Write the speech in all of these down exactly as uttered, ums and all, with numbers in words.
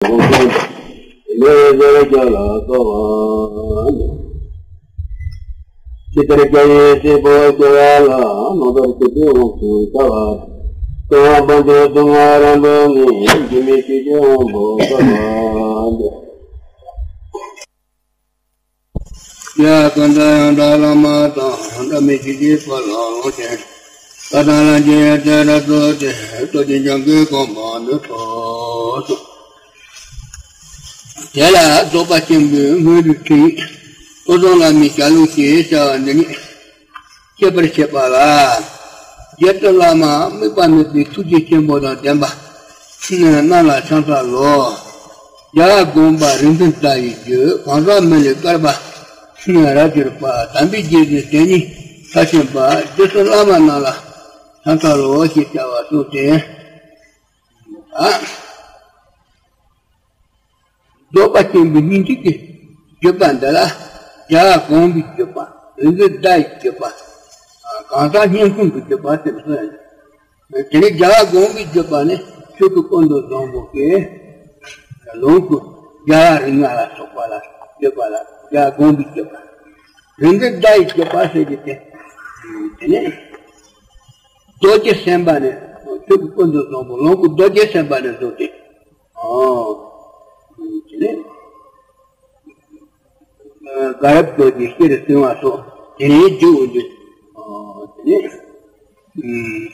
ལས་ཟེར་རྒྱ་ལ་སོགས་པ། ཇི་ལྟར་རྒྱ་ཡི་སྲས་པོ་སྐྱེ་བ་ལ། ལོག་པར་སྤྱོད་པའི་དབང་དུ་བྱ་བ། སྟོང་པ་ཉིད་སྡུག་བསྔལ་རང་གྲོལ་ནས། སྒྱུ་མའི་སྤྱོད་ཀྱི་དབང་པོ་བསྐལ་པ། ཡ་ཀུན་ཏུ་ཡང་དག་བླ་མ་དང་། བླ་མའི་ཆོས་ཀྱི་དཔལ་ལ་ལོངས་སྤྱོད། བཀའ་དང་ལམ་གྱི་ཡ་གྱལ་རབ་ཏུ་བསྟེན། རྡོ་རྗེ་འཆང་གི་དགོངས་པ་འདི་ཐོབ་སོ། དེ་ལ་རྫོགས་པ་ཆེན་པོའི་སྔོན་དུ་ཁྲིད། སྐུ་གསུམ་བླ་མའི་ཞལ་ལུང་ཞེས་བྱ་བ་འདི་ནི། ཤེས་པར་བྱེད་པ་ལ། རྗེ་བཙུན་བླ་མ་དམིགས་པ་མེད་པའི་ཐུགས་རྗེ་ཆེན་པོ་དང་ལྡན་པ་རྣམས་ལ་ཕྱག་འཚལ་ལོ། རྒྱལ་བ་དགོངས་པ་རིག་འཛིན་བརྡ་ཡི་རྒྱུད། གང་ཟག་མི་ལུས་བསྐལ་པ་རབ་གྱུར་པ། དམ་པའི་རྗེ་བཙུན་དེ་ཉིད་མཐར་ཕྱིན་པ། རྗེ་བཙུན་བླ་མ་རྣམས་ལ་ཕྱག་འཚལ་ལོ་ཞེས་བྱ་བ་གསུངས་ཏེ། ཨ། རྫོགས་པ་ཆེན་པོའི་སྙིང་ཐིག་གི་བརྗོད་པ་འདི་ལ། རྒྱལ་བ་དགོངས་པའི་བརྗོད་པ། རིག་འཛིན་བརྡ་ཡི་བརྗོད་པ། གང་ཟག་སྙན་གསུང་གི་བརྗོད་པ་ཟེར་གསུངས་ཡོད། དེ་ནས་རྒྱལ་བ་དགོངས་པའི་བརྗོད་པ་ནི་ཆོས་སྐུ་ཀུན་ཏུ་བཟང་པོ་སྐྱེ། ལོངས་སྐུ་རྒྱལ་བ་རིགས་ལྔ་ལ་སོགས་པ་ལ་བརྗོད་པ་ལ་རྒྱལ་བ་དགོངས་པའི་བརྗོད་པ། རིག་འཛིན་བརྡ་ཡི་བརྗོད་པ་ཟེར་གྱི་དེ། དེ་ནས་རྡོ་རྗེ་སེམས་དཔའ་ནས། ཆོས་སྐུ་ཀུན་ཏུ་བཟང་པོ་ལོངས་སྐུ་རྡོ་རྗེ་སེམས་དཔའ་ནས་བཟུང་སྟེ། ཨོ། དེ་ནས། དགའ་རབ་རྡོ་རྗེ་སྤྱིར་གསུངས་པ་སོགས་དེ་ནས་བརྗོད་འོས་འདུག་ཨོ། དེ་ནས། ཨུམ།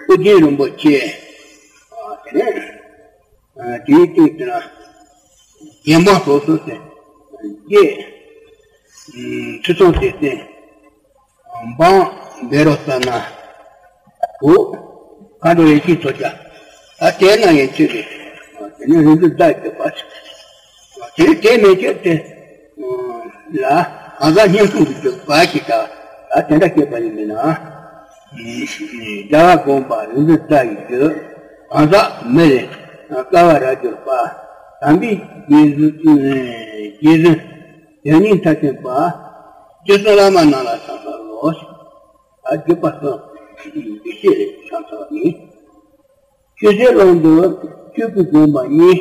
ཨོ་རྒྱན་རིན་པོ་ཆེ། ཨོ། དེ་ནས། ཨ། དེའི་སྟེང་དུ་ན། རྒྱལ་འབངས་སོ་སོ་ཟེར། རྒྱལ། ཨུམ། ཁྲི་སྲོང་ལྡེ་བཙན། འབངས་བཻ་རོ་ཙ་ན། བུ། མཁའ་འགྲོ་ཡེ་ཤེས་མཚོ་རྒྱལ། ད་དེ་ན་ཡན་ཆོད་རེད། དེ་ནས་རིག་འཛིན་བརྡ་ཡི་བརྗོད་པ། དེ་དེ་མེད་ཆོད་དེ། ལ། གང་ཟག་སྙན་གསུང་གི་བརྗོད་པ་ཞིག་དང་། ད་དེ་འདྲ་སྐྱེས་པ་ཡིན་མིན་ན། རྒྱལ་བ་དགོངས་པ་རིག་འཛིན་བརྡ་ཡི་རྒྱུད། གང་ཟག་མི་ལས་བསྐལ་པ་རབ་གྱུར་པ། དམ་པའི་རྗེ་བཙུན། རྗེ་བཙུན། དེ་ཉིད་མཐར་ཕྱིན་པ། རྗེ་བཙུན་བླ་མ་རྣམས་ལ་ཕྱག་འཚལ་ལོ། ཨ། བརྗོད་པ་གསུམ། འདི་ཤེས་རེད་ཕྱག་འཚལ་བ་ནི། ཆོས་ཟད་ཀློང་དུ་ཆོས་སྐུ་དགོངས་པ་ཉིད།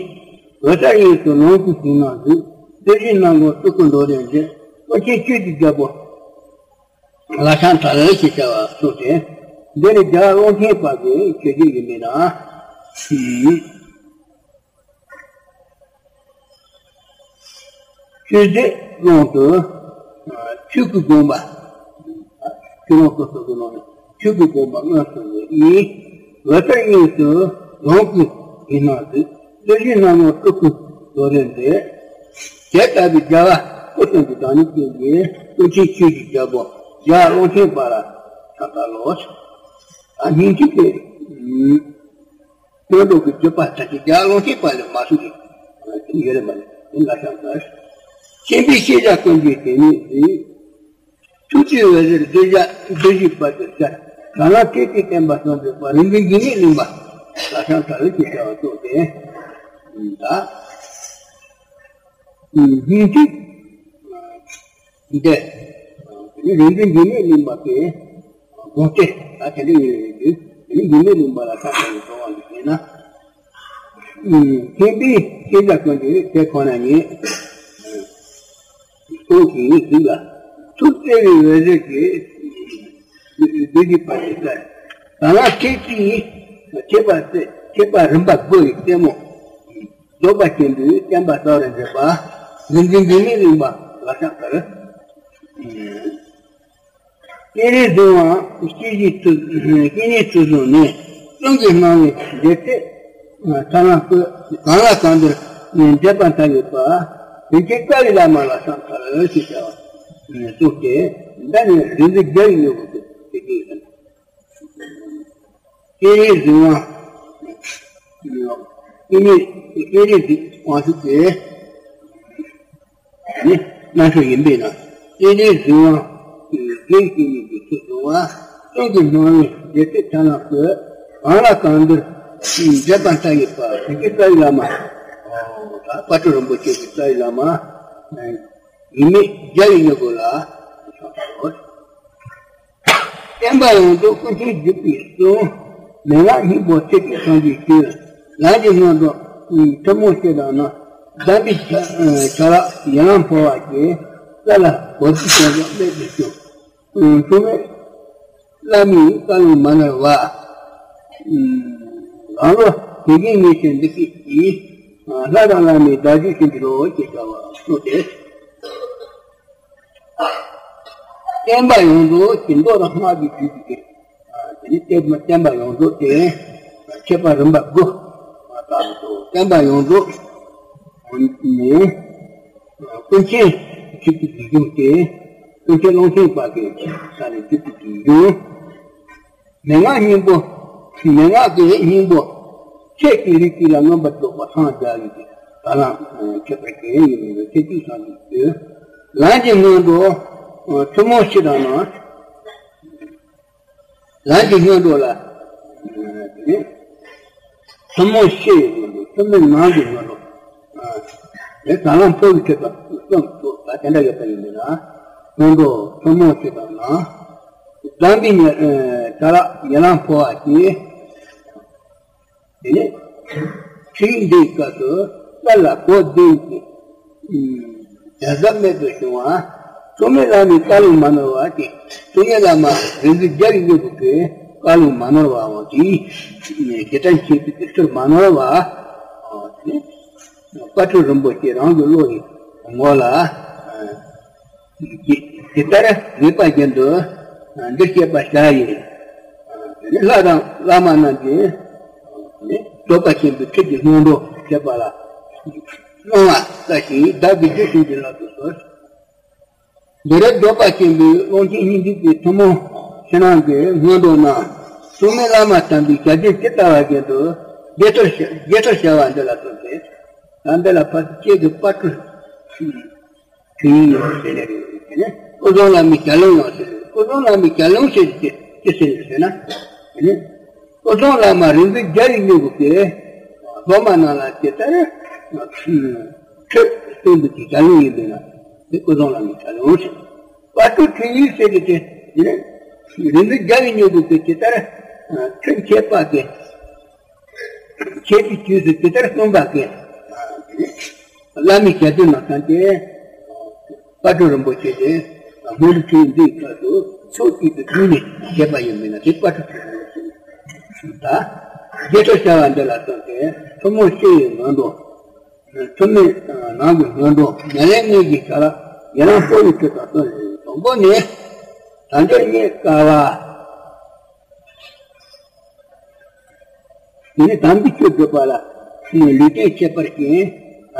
འོད་གསལ་དབྱིངས་སུ་ལོངས་སྐུའི་ཞིང་རྣམས་སུ། རྡོ་རྗེ་སྣ་ངོར་སྤྲུལ་སྐུ་མདོ་སྡེ་འདི། ཀུན་མཁྱེན་ཆོས་ཀྱི་རྒྱལ་པོ་ལ་ཕྱག་འཚལ་ཞེས་བྱ་བ་གསུངས་ཏེ། འདི་ནི་རྒྱལ་བ་ཀློང་ཆེན་པ་གི་ཆོས་བརྒྱུད་ཡིན་མིན་ན། ཆོས་ཟད་ཀློང་དུ་ཆོས་སྐུ་དགོངས་པ། ཆོས་ཀློང་སོ་སོ་གི་ནང་ནས་ཆོས་སྐུ་དགོངས་པ་མངོན་སུམ་དུ་ཡིན། འོད་གསལ་དབྱིངས་སུ་ལོངས་སྐུའི་ཞིང་རྣམས་སུ། རྡོ་རྗེ་སྣ་ངོར་སྤྲུལ་སྐུ་མདོ་སྡེ་འདི། དེ་ལྟ་བུའི་རྒྱལ་བ་སྐུ་གསུམ་གྱི་བདག་ཉིད་ཀྱི་ཀུན་མཁྱེན་ཆོས་ཀྱི་རྒྱལ་པོ་རྒྱལ་བ་ཀློང་ཆེན་པ་ལ་ཕྱག་འཚལ་ལོ། ད་སྙིང་ཐིག་གི། སྔོན་འགྲོ་གི་བརྗོད་པ་ལྟར་གྱི་རྒྱལ་བ་ཀློང་ཆེན་པ་ལས་མ་གསུངས་ཀྱི་ཡོད་རེད་མ་རེད། དེ་ལ་ཤང་ཚར། མཁྱེན་པའི་ཤེས་བྱ་ཀུན་གྱི་དེ་ཉིད་ཀྱི། ཐུགས་རྗེའི་འོད་ཟེར་རྡོ་རྗེ་རྡོ་རྗེ་བར་དུ་ཤར། གང་ལ་ཐེག་པའི་བསྟན་པ་སྲུང་བའི་དཔལ། རིག་འཛིན་འཇིགས་མེད་གླིང་པ་ལ་ཤང་ཚར་ཞེས་བྱ་བ་སོགས་ཏེ། ད། སྙིང་ཐིག་འདི། རིག་འཛིན་འཇིགས་མེད་གླིང་པ་གི་དགོངས་གཏེར་ད་དེ་འདྲ་ཡིན་ལ་ཡིན་དུས། འཇིགས་མེད་གླིང་པ་ལ་ཕྱག་འཚལ་བའི་གསོལ་བ་འདེབས་ན། མཁྱེན་པའི་ཤེས་བྱ་ཀུན་གྱི་དེ་ཁོ་ན་ཉིད། ཀུན་གྱི་གཟུགས་ལ་ཐུགས་བརྩེ་བའི་འོད་ཟེར་གྱིས། རྡོ་རྗེ་བར་དུ་ཤར། གང་ལ་ཐེག་པའི་ཐེག་པ་ཐེག་པ་རིམ་པ་དགུ་ཡི་རྩེ་མོ། རྫོགས་པ་ཆེན་པོའི་བསྟན་པ་རྩ་བར་མཛད་པ། རིག་འཛིན་འཇིགས་མེད་གླིང་པ་ལ་ཕྱག་འཚལ། སྤྱན་རས་གཟིགས་དབང་སྐྱེ་མཆེད་ཚུལ། སྐྱེ་མཆེད་ཚུལ་བཟུང་ནས། གསུང་གི་སྣང་བའི་རྒྱལ་སྲས་ཐ་ན་བཀོད། གང་ལ་གང་འདུལ་མཛད་པ་མཐའ་ཡས་པ། དེ་ཕྱིར་རྩ་བའི་བླ་མ་ལ་ཕྱག་འཚལ་ཞེས་བྱ་བ་གསུངས་ཏེ། འདི་ནི་རིག་འཛིན་རྒྱལ་བའི་མྱུ་གུ་དེ་དེ་ཡིན། སྤྱན་རས་གཟིགས་དབང་། སྤྱན་རས་སྤྱན་རས་གཟིགས་དབང་ཕྱུག་དེ་ནི་རྣམ་ཤེས་ཡིན་པས་ན། སྤྱན་རས་གཟིགས་དབང་རྒྱལ་སྐྱེ་གཉིས་ཀྱི་ཚུལ་བཟུང་བ། གསུང་གི་སྣང་བའི་རྒྱལ་སྲས་ཐ་ན་བཀོད། གང་ལ་གང་འདུལ་མཛད་པ་མཐའ་ཡས་པ། དེ་ཕྱིར་རྩ་བའི་བླ་མ། ད་དཔལ་སྤྲུལ་རིན་པོ་ཆེ་གི་རྩ་བའི་བླ་མ་ཡིན་མིན་རྒྱལ་བའི་མྱུ་གུ་ལ། བསྟན་པ་ཡོངས་རྫོགས་ཀུན་མཁྱེན་འཇུག་པའི་གསུང་། མན་ངག་སྙིང་པོ་ཐེག་པའི་སངས་རྒྱས་ཀྱི། ལམ་གྱི་སྔོན་དུ་ཐུན་མོང་སྤྱོད་དང་ནི། གདམས་པའི་བྱ་བྱ་ར་ཡི་ལམ་འཕོ་བ་སྟེ། ས་ལ་གོ་ཚིག་ཅན་དུ་སྨད་དུ་བྱུང་། ཐུན་མོང་བླ་མའི་བཀའ་ལུང་མ་ནོར་བ། རང་ལུགས་དེ་བཞིན་ཉིད་ཀྱི་འདུ་ཤེས་ཀྱིས། ལྷ་དང་བླ་མའི་བདག་རྒྱུད་ཤིན་ཏུ་རོ་ཞེས་བྱ་བ་གསུངས་ཏེ། བསྟན་པ་ཡོངས་རྫོགས་ཀྱི་མདོ་དང་སྔགས་ཀྱི་རྒྱུད་ཀྱི། དེ་ནི་བསྟན་པ་ཡོངས་རྫོགས་ཏེ། མཆོད་པ་རིམ་པ་དགུ། བསྟན་པ་ཡོངས་རྫོགས་ནི། ཀུན་མཁྱེན་ཆོས་ཀྱི་རྒྱལ་གཞུང་སྟེ། ཀུན་མཁྱེན་ཀློང་ཆེན་པ་གི་ས་ནས་ཆོས་ཀྱི་རྒྱལ་གཞུང་། མན་ངག་སྙིང་པོ། མན་ངག་གི་སྙིང་པོ། ཁྱེད་ཀྱི་རིགས་ཀྱི་ལ་མངོན་པར་རྫོགས་པ་འཚང་རྒྱ་ཡི་གི་ད་ལམ་ཁྱད་པར་གྱི་ཡིན་མིན་ཁྱེད་ཀྱི་སང་གི་ཡོད། ལམ་གྱི་སྔོན་དུ་ཐུན་མོང་སྤྱི་དང་ནང་། ལམ་གྱི་སྔོན་དུ་ལ། ཐུན་མོང་སྤྱི་ཡི་སྔོན་དུ་ཐུན་མོང་ནང་གི་སྔོན་དུ། དེ་ད་ལམ་འཕོ་བའི་ཁྱད་པར་གསུམ་ཚོགས་ད་དེ་འདྲ་ཡོད་པ་ཡིན་པས་ན། སྔོན་དུ་ཐུན་མོང་སྤྱི་དང་ནང་། གདམས་པའི་ཉེ་བྱ་ར་ཡི་ལམ་འཕོ་བ་སྟེ། དེ་ནས་ཁྲིད་འདིའི་སྐབས་སུ་ས་ལ་གོ་བདུན་གྱི་བྱ་ཟབ་སྨད་དུ་བྱུང་བ། ཐུན་མོང་བླ་མའི་བཀའ་ལུང་མ་ནོར་བ་སྟེ། ཐུན་མོང་བླ་མ་རིག་འཛིན་རྒྱལ་བའི་སྙིང་པོ་གི་བཀའ་ལུང་མ་ནོར་བའང་དེའི་ཞེ་དྲག་ཤེས་པའི་ཚུལ་མ་ནོར་བ། དེ་ནས་དཔལ་སྤྲུལ་རིན་པོ་ཆེ་རང་གི་བློ་ཡི་ངོ་ལ། ཇི་ལྟར་ངེས་པ་བཞིན་དུ་འདིར་བཤད་པར་བྱ་ཡི། ལྷ་དང་བླ་མ་རྣམས་ཀྱིས་རྫོགས་པ་ཆེན་པོའི་ཁྲིད་ཀྱི་སྔོན་འགྲོ་བྱེད་པ་ལ་གནང་བ་ལྟ་ཞིང་བདག་གི་རྒྱུད་བྱིན་གྱིས་བརླབ་ཏུ་གསོལ། འདིར་རྫོགས་པ་ཆེན་པོའི་ཀློང་ཆེན་སྙིང་ཐིག་གི་ཐུན་མོང་ཕྱི་ནང་གི་སྔོན་འགྲོ་རྣམས་ཐུན་མོང་བླ་མ་དམ་པའི་ཞལ་བཞེས་ཇི་ལྟ་བ་བཞིན་དུ་རྒྱས་མཐར་བྱ་རྒྱས་མཐར་བྱ་བ་འདི་ལ་གསོལ་ཏེ། ད་འདི་ལ་ཕར་ཚུར་ཁྱེད་ཀྱི་དཔལ་སྤྲུལ། ཁྱོད་ཡིན་ཡང་ཟེར་ནས་རེད་དེ་ནས་སྐུ་གསུམ་བླ་མའི་ཞལ་ལུང་ཡང་ཟེར་ནས་སྐུ་གསུམ་བླ་མའི་ཞལ་ལུང་ཟེར་གྱི་ཅི་ཟེར་ནས་ཟེར་ན། དེ་ནས་སྐུ་གསུམ་བླ་མ་རིག་འཛིན་རྒྱལ་བའི་སྙིང་པོ་གིས་སློབ་མ་རྣམས་ལ་ཇི་ལྟར་ཁྲིད་གསུངས་པའི་གི་ཞལ་ལུང་ཡིན་པས་ན་དེ་སྐུ་གསུམ་བླ་མའི་ཞལ་ལུང་ཟེར། དཔལ་སྤྲུལ་ཁྲིད་ཡིག་ཟེར་གྱི་དེ་དེ་ནས་རིག་འཛིན་རྒྱལ་བའི་སྙིང་པོ་གིས་ཇི་ལྟར་ཁྲིད་མཁས་པ་གི་ཁྱེད་ཀྱི་དུས་སུ་ཇི་ལྟར་གསུངས་པ་གི། བླ་མའི་ཞལ་ཆེམས་ནང་ཚང་སྟེ། དཔལ་སྤྲུལ་རིན་པོ་ཆེ་དེ་སྔོན་འགྲོ་ཁྲིད་འདིའི་སྐབས་སུ་ཕྱོགས་གཅིག་ཏུ་བསྡུས་ནས་བཤད་པ་ཡིན་མིན་ན་དེ་དཔལ་སྤྲུལ་ཁྲིད་ཡིག་ཟེར། ད་རྒྱས་མཐར་བྱ་བ་འདི་ལ་གསུངས་ཏེ་ཐུན་མོང་སྤྱི་ཡི་སྔོན་འགྲོ། ཐུན་མོང་ནང་གི་སྔོན་འགྲོ་མེ་ལེན་གཉིས་ཀྱི་བྱ་ར་ཡི་ལམ་འཕོ་བའི་ཁྲིད་དང་གསུམ་ལས་དང་པོ་ནི། དལ་འབྱོར་རྙེད་དཀའ་བ། དེ་ནས་དམ་པའི་ཆོས་སྒྲུབ་པ་ལ་ལུས་རྟེན་ཁྱད་པར་ཅན་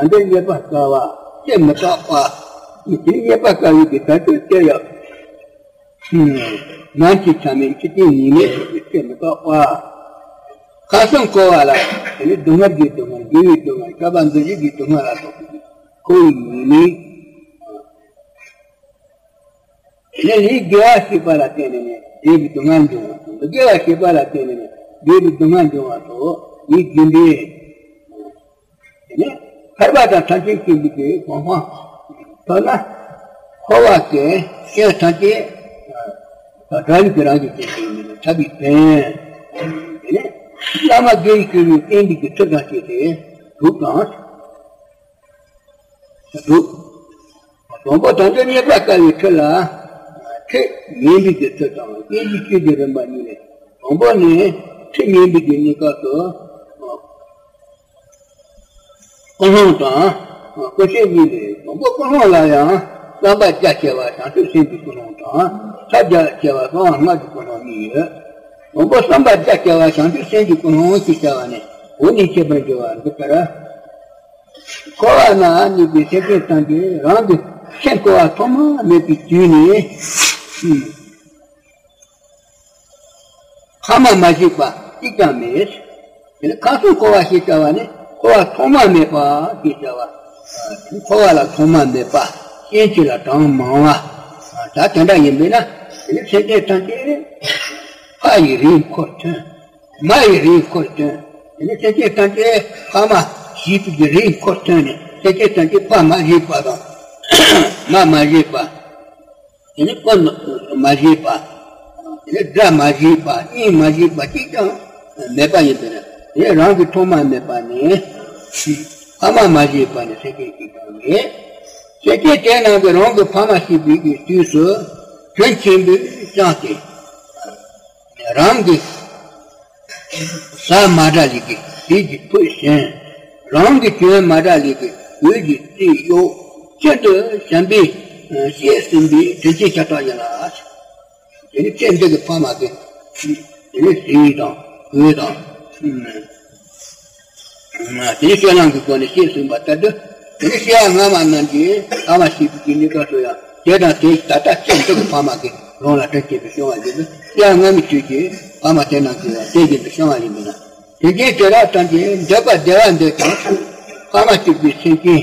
དལ་འབྱོར་རྙེད་པ་དཀའ་བ་སྤྱད་མི་དཀའ་བ། དེ་ནས་རྙེད་པ་དཀའ་བའི་གི་དལ་འབྱོར་སྤྱད་ཡག་ངན་གྱི་ཆ་མེད་འཆི་ལྟས་ངེས་མེད་སོགས་ཀྱིས་སྤྱད་མི་དཀའ་བ། ཁམས་གསུམ་འཁོར་བ་ལ་དེ་ནས་སྡུག་བསྔལ་གྱི་སྡུག་བསྔལ་དགེ་བའི་སྡུག་བསྔལ་བསྐལ་པ་འདུ་བྱེད་ཀྱི་སྡུག་བསྔལ་ལ་སོགས་པའི་འཁོར་བའི་ངེས་མེད། དེ་ནས་ལས་དགེ་བ་བྱས་པ་ལ་བརྟེན་ནས་ནི་ལས་ཀྱི་སྡུག་བསྔལ་འབྱུང་བ་དང་། མི་དགེ་བ་བྱས་པ་ལ་བརྟེན་ནས་ནི་ལས་ཀྱི་སྡུག་བསྔལ་འབྱུང་བ་སོགས་ཡིད་རྒྱུ་འབྲས། དེ་ནས་ཐར་པ་དང་ཐམས་ཅད་མཁྱེན་པའི་གི་གོ་འཕང་ཐོབ་ན། འཁོར་བ་གི་རྐྱེན་ཐམས་ཅད་དགྲ་བོ་གི་རང་བཞིན་ཅན་ཞིག་ཡིན་ནས་ཐར་པའི་དོན། དེ་ནས་བླ་མ་དགེ་བའི་སྐྱེས་བུས་བསྟན་པའི་གི་ཚུལ་དང་བཅས་ཏེ་སྒྲུབ་དང་། སྒྲུབ། དང་པོ་དལ་འབྱོར་རྙེད་པར་དཀའ་བའི་ཁྲིད་ལ། ཁྲིད་ཉན་པའི་གི་ཚུལ་དང་བསྟན་བཅོས་ཀྱི་རིམ་པ་གཉིས་ལས། དང་པོ་ནི་ཁྲིད་ཉན་པའི་གི་གནས་སྐབས་སུ། ཀུན་སློང་དང་། ཀུན་ཤེས་གཉིས་ལས་དང་པོ་ཀུན་སློང་ལ་ཡང་བསམ་པ་རྒྱ་ཆེ་བ་བྱང་ཆུབ་སེམས་ཀྱི་ཀུན་སློང་དང་ཐབས་རྒྱ་ཆེ་བ་གསང་བ་སྔགས་ཀྱི་ཀུན་སློང་གཉིས་ཡོད། དང་པོ་བསམ་པ་རྒྱ་ཆེ་བ་བྱང་ཆུབ་སེམས་ཀྱི་ཀུན་སློང་ཞེས་བྱ་བ་ནི་འོག་ནས་འཆད་པར་འགྱུར་བ་འདི་ལྟར། འཁོར་བ་ན་གནས་པའི་སེམས་ཅན་ཐམས་ཅད་རང་གི་སེམས་འཁོར་བ་ཐོག་མ་མེད་པའི་དུས་ནས་ཕ་མ་མ་བྱས་པ་གཅིག་ཀྱང་མེད། དེ་ནི་ཁམས་གསུམ་འཁོར་བ་ཞེས་བྱ་བ་ནི་འཁོར་བ་ཐོག་མ་མེད་པ་ཞེས་བྱ་བ། འཁོར་བ་ལ་ཐོག་མ་མེད་པ་རྐྱེན་གཅིག་ལ་གྲངས་མང་བ། ད་དེ་འདྲ་ཡིན་པས་ན་དེ་ནི་སེམས་ཅན་ཐམས་ཅད་ཕ་ཡི་རིགས་འཁོར་ཐོན། མ་ཡི་རིགས་འཁོར་ཐོན། དེ་ནས་སེམས་ཅན་ཐམས་ཅད་ཕ་མ་བྱས་པའི་གི་རིགས་འཁོར་ཐོན་ནས་སེམས་ཅན་ཐམས་ཅད་ཕ་མ་བྱས་པ་དང་། མ་མ་བྱས་པ། དེ་ནས་སྤུན་མ་བྱས་པ། དེ་ནས་དགྲ་མ་བྱས་པ་གཉེན་མ་བྱས་པ་གཅིག་ཀྱང་མེད་པ་ཡིན་པས་ན་ དེ་རང་གི་ཐོག་མ་མེད་པ་ནས། ཕ་མ་མ་བྱས་པ་ནས་སེམས་ཅན་གཅིག་ཀྱང་མེད། སེམས་ཅན་དེ་རྣམས་ཀྱིས་རང་གི་ཕ་མ་ཤེས་པའི་གི་དུས་སུ། དོན་ཆེན་པོས་བསྐྱངས་ཏེ། རང་གི་ཟ་མ་འདྲ་ལས་ཀྱི་ཟས་ཀྱི་ཕུད་བཞེས། རང་གི་གྱོན་མ་འདྲ་ལས་ཀྱི་གོས་ཀྱི་རྩིས་གཡོགས། ཁྱད་དུ་བྱམས་པས་བཤད་ཟིན་པའི་དྲིན་ཅན་ཤ་སྟག་ཡིན་ལ། དེ་ནི་ཁྱེད་འདི་གི་ཕ་མ་གི། དེ་ནི་ཟས་དང་གོས་དང་། དེ་ནི་སྤྱོད་ལམ་གྱི་སྒོ་ནས་བཤད་ཟིན་པ་ལྟར་དུ། དེ་ནི་སྐྱེ་བ་སྔ་མ་རྣམས་ཀྱི་ཕ་མ་ཤེས་པའི་གི་གནས་སྐབས་སུ་ཡང་དེ་དང་དེ་ད་ལྟ་ཁྱེད་འདི་གི་ཕ་མ་གི་རང་ལ་དྲིན་ཆེན་པོས་བསྐྱངས་པ་ཡིན་ཏེ། སྐྱེ་བ་སྔ་མའི་དུས་ཀྱི་ཕ་མ་དེ་རྣམས་ཀྱིས་དེ་བཞིན་དུ་བསྐྱངས་པ་ཡིན་པས་ན། དེ་འདྲའི་དེ་དག་ཐམས་ཅད་འདོད་པ་བདེ་བ་འདོད་ཀྱང་། ཕ་མ་གཅིག་པུའི་སེམས་ཅན།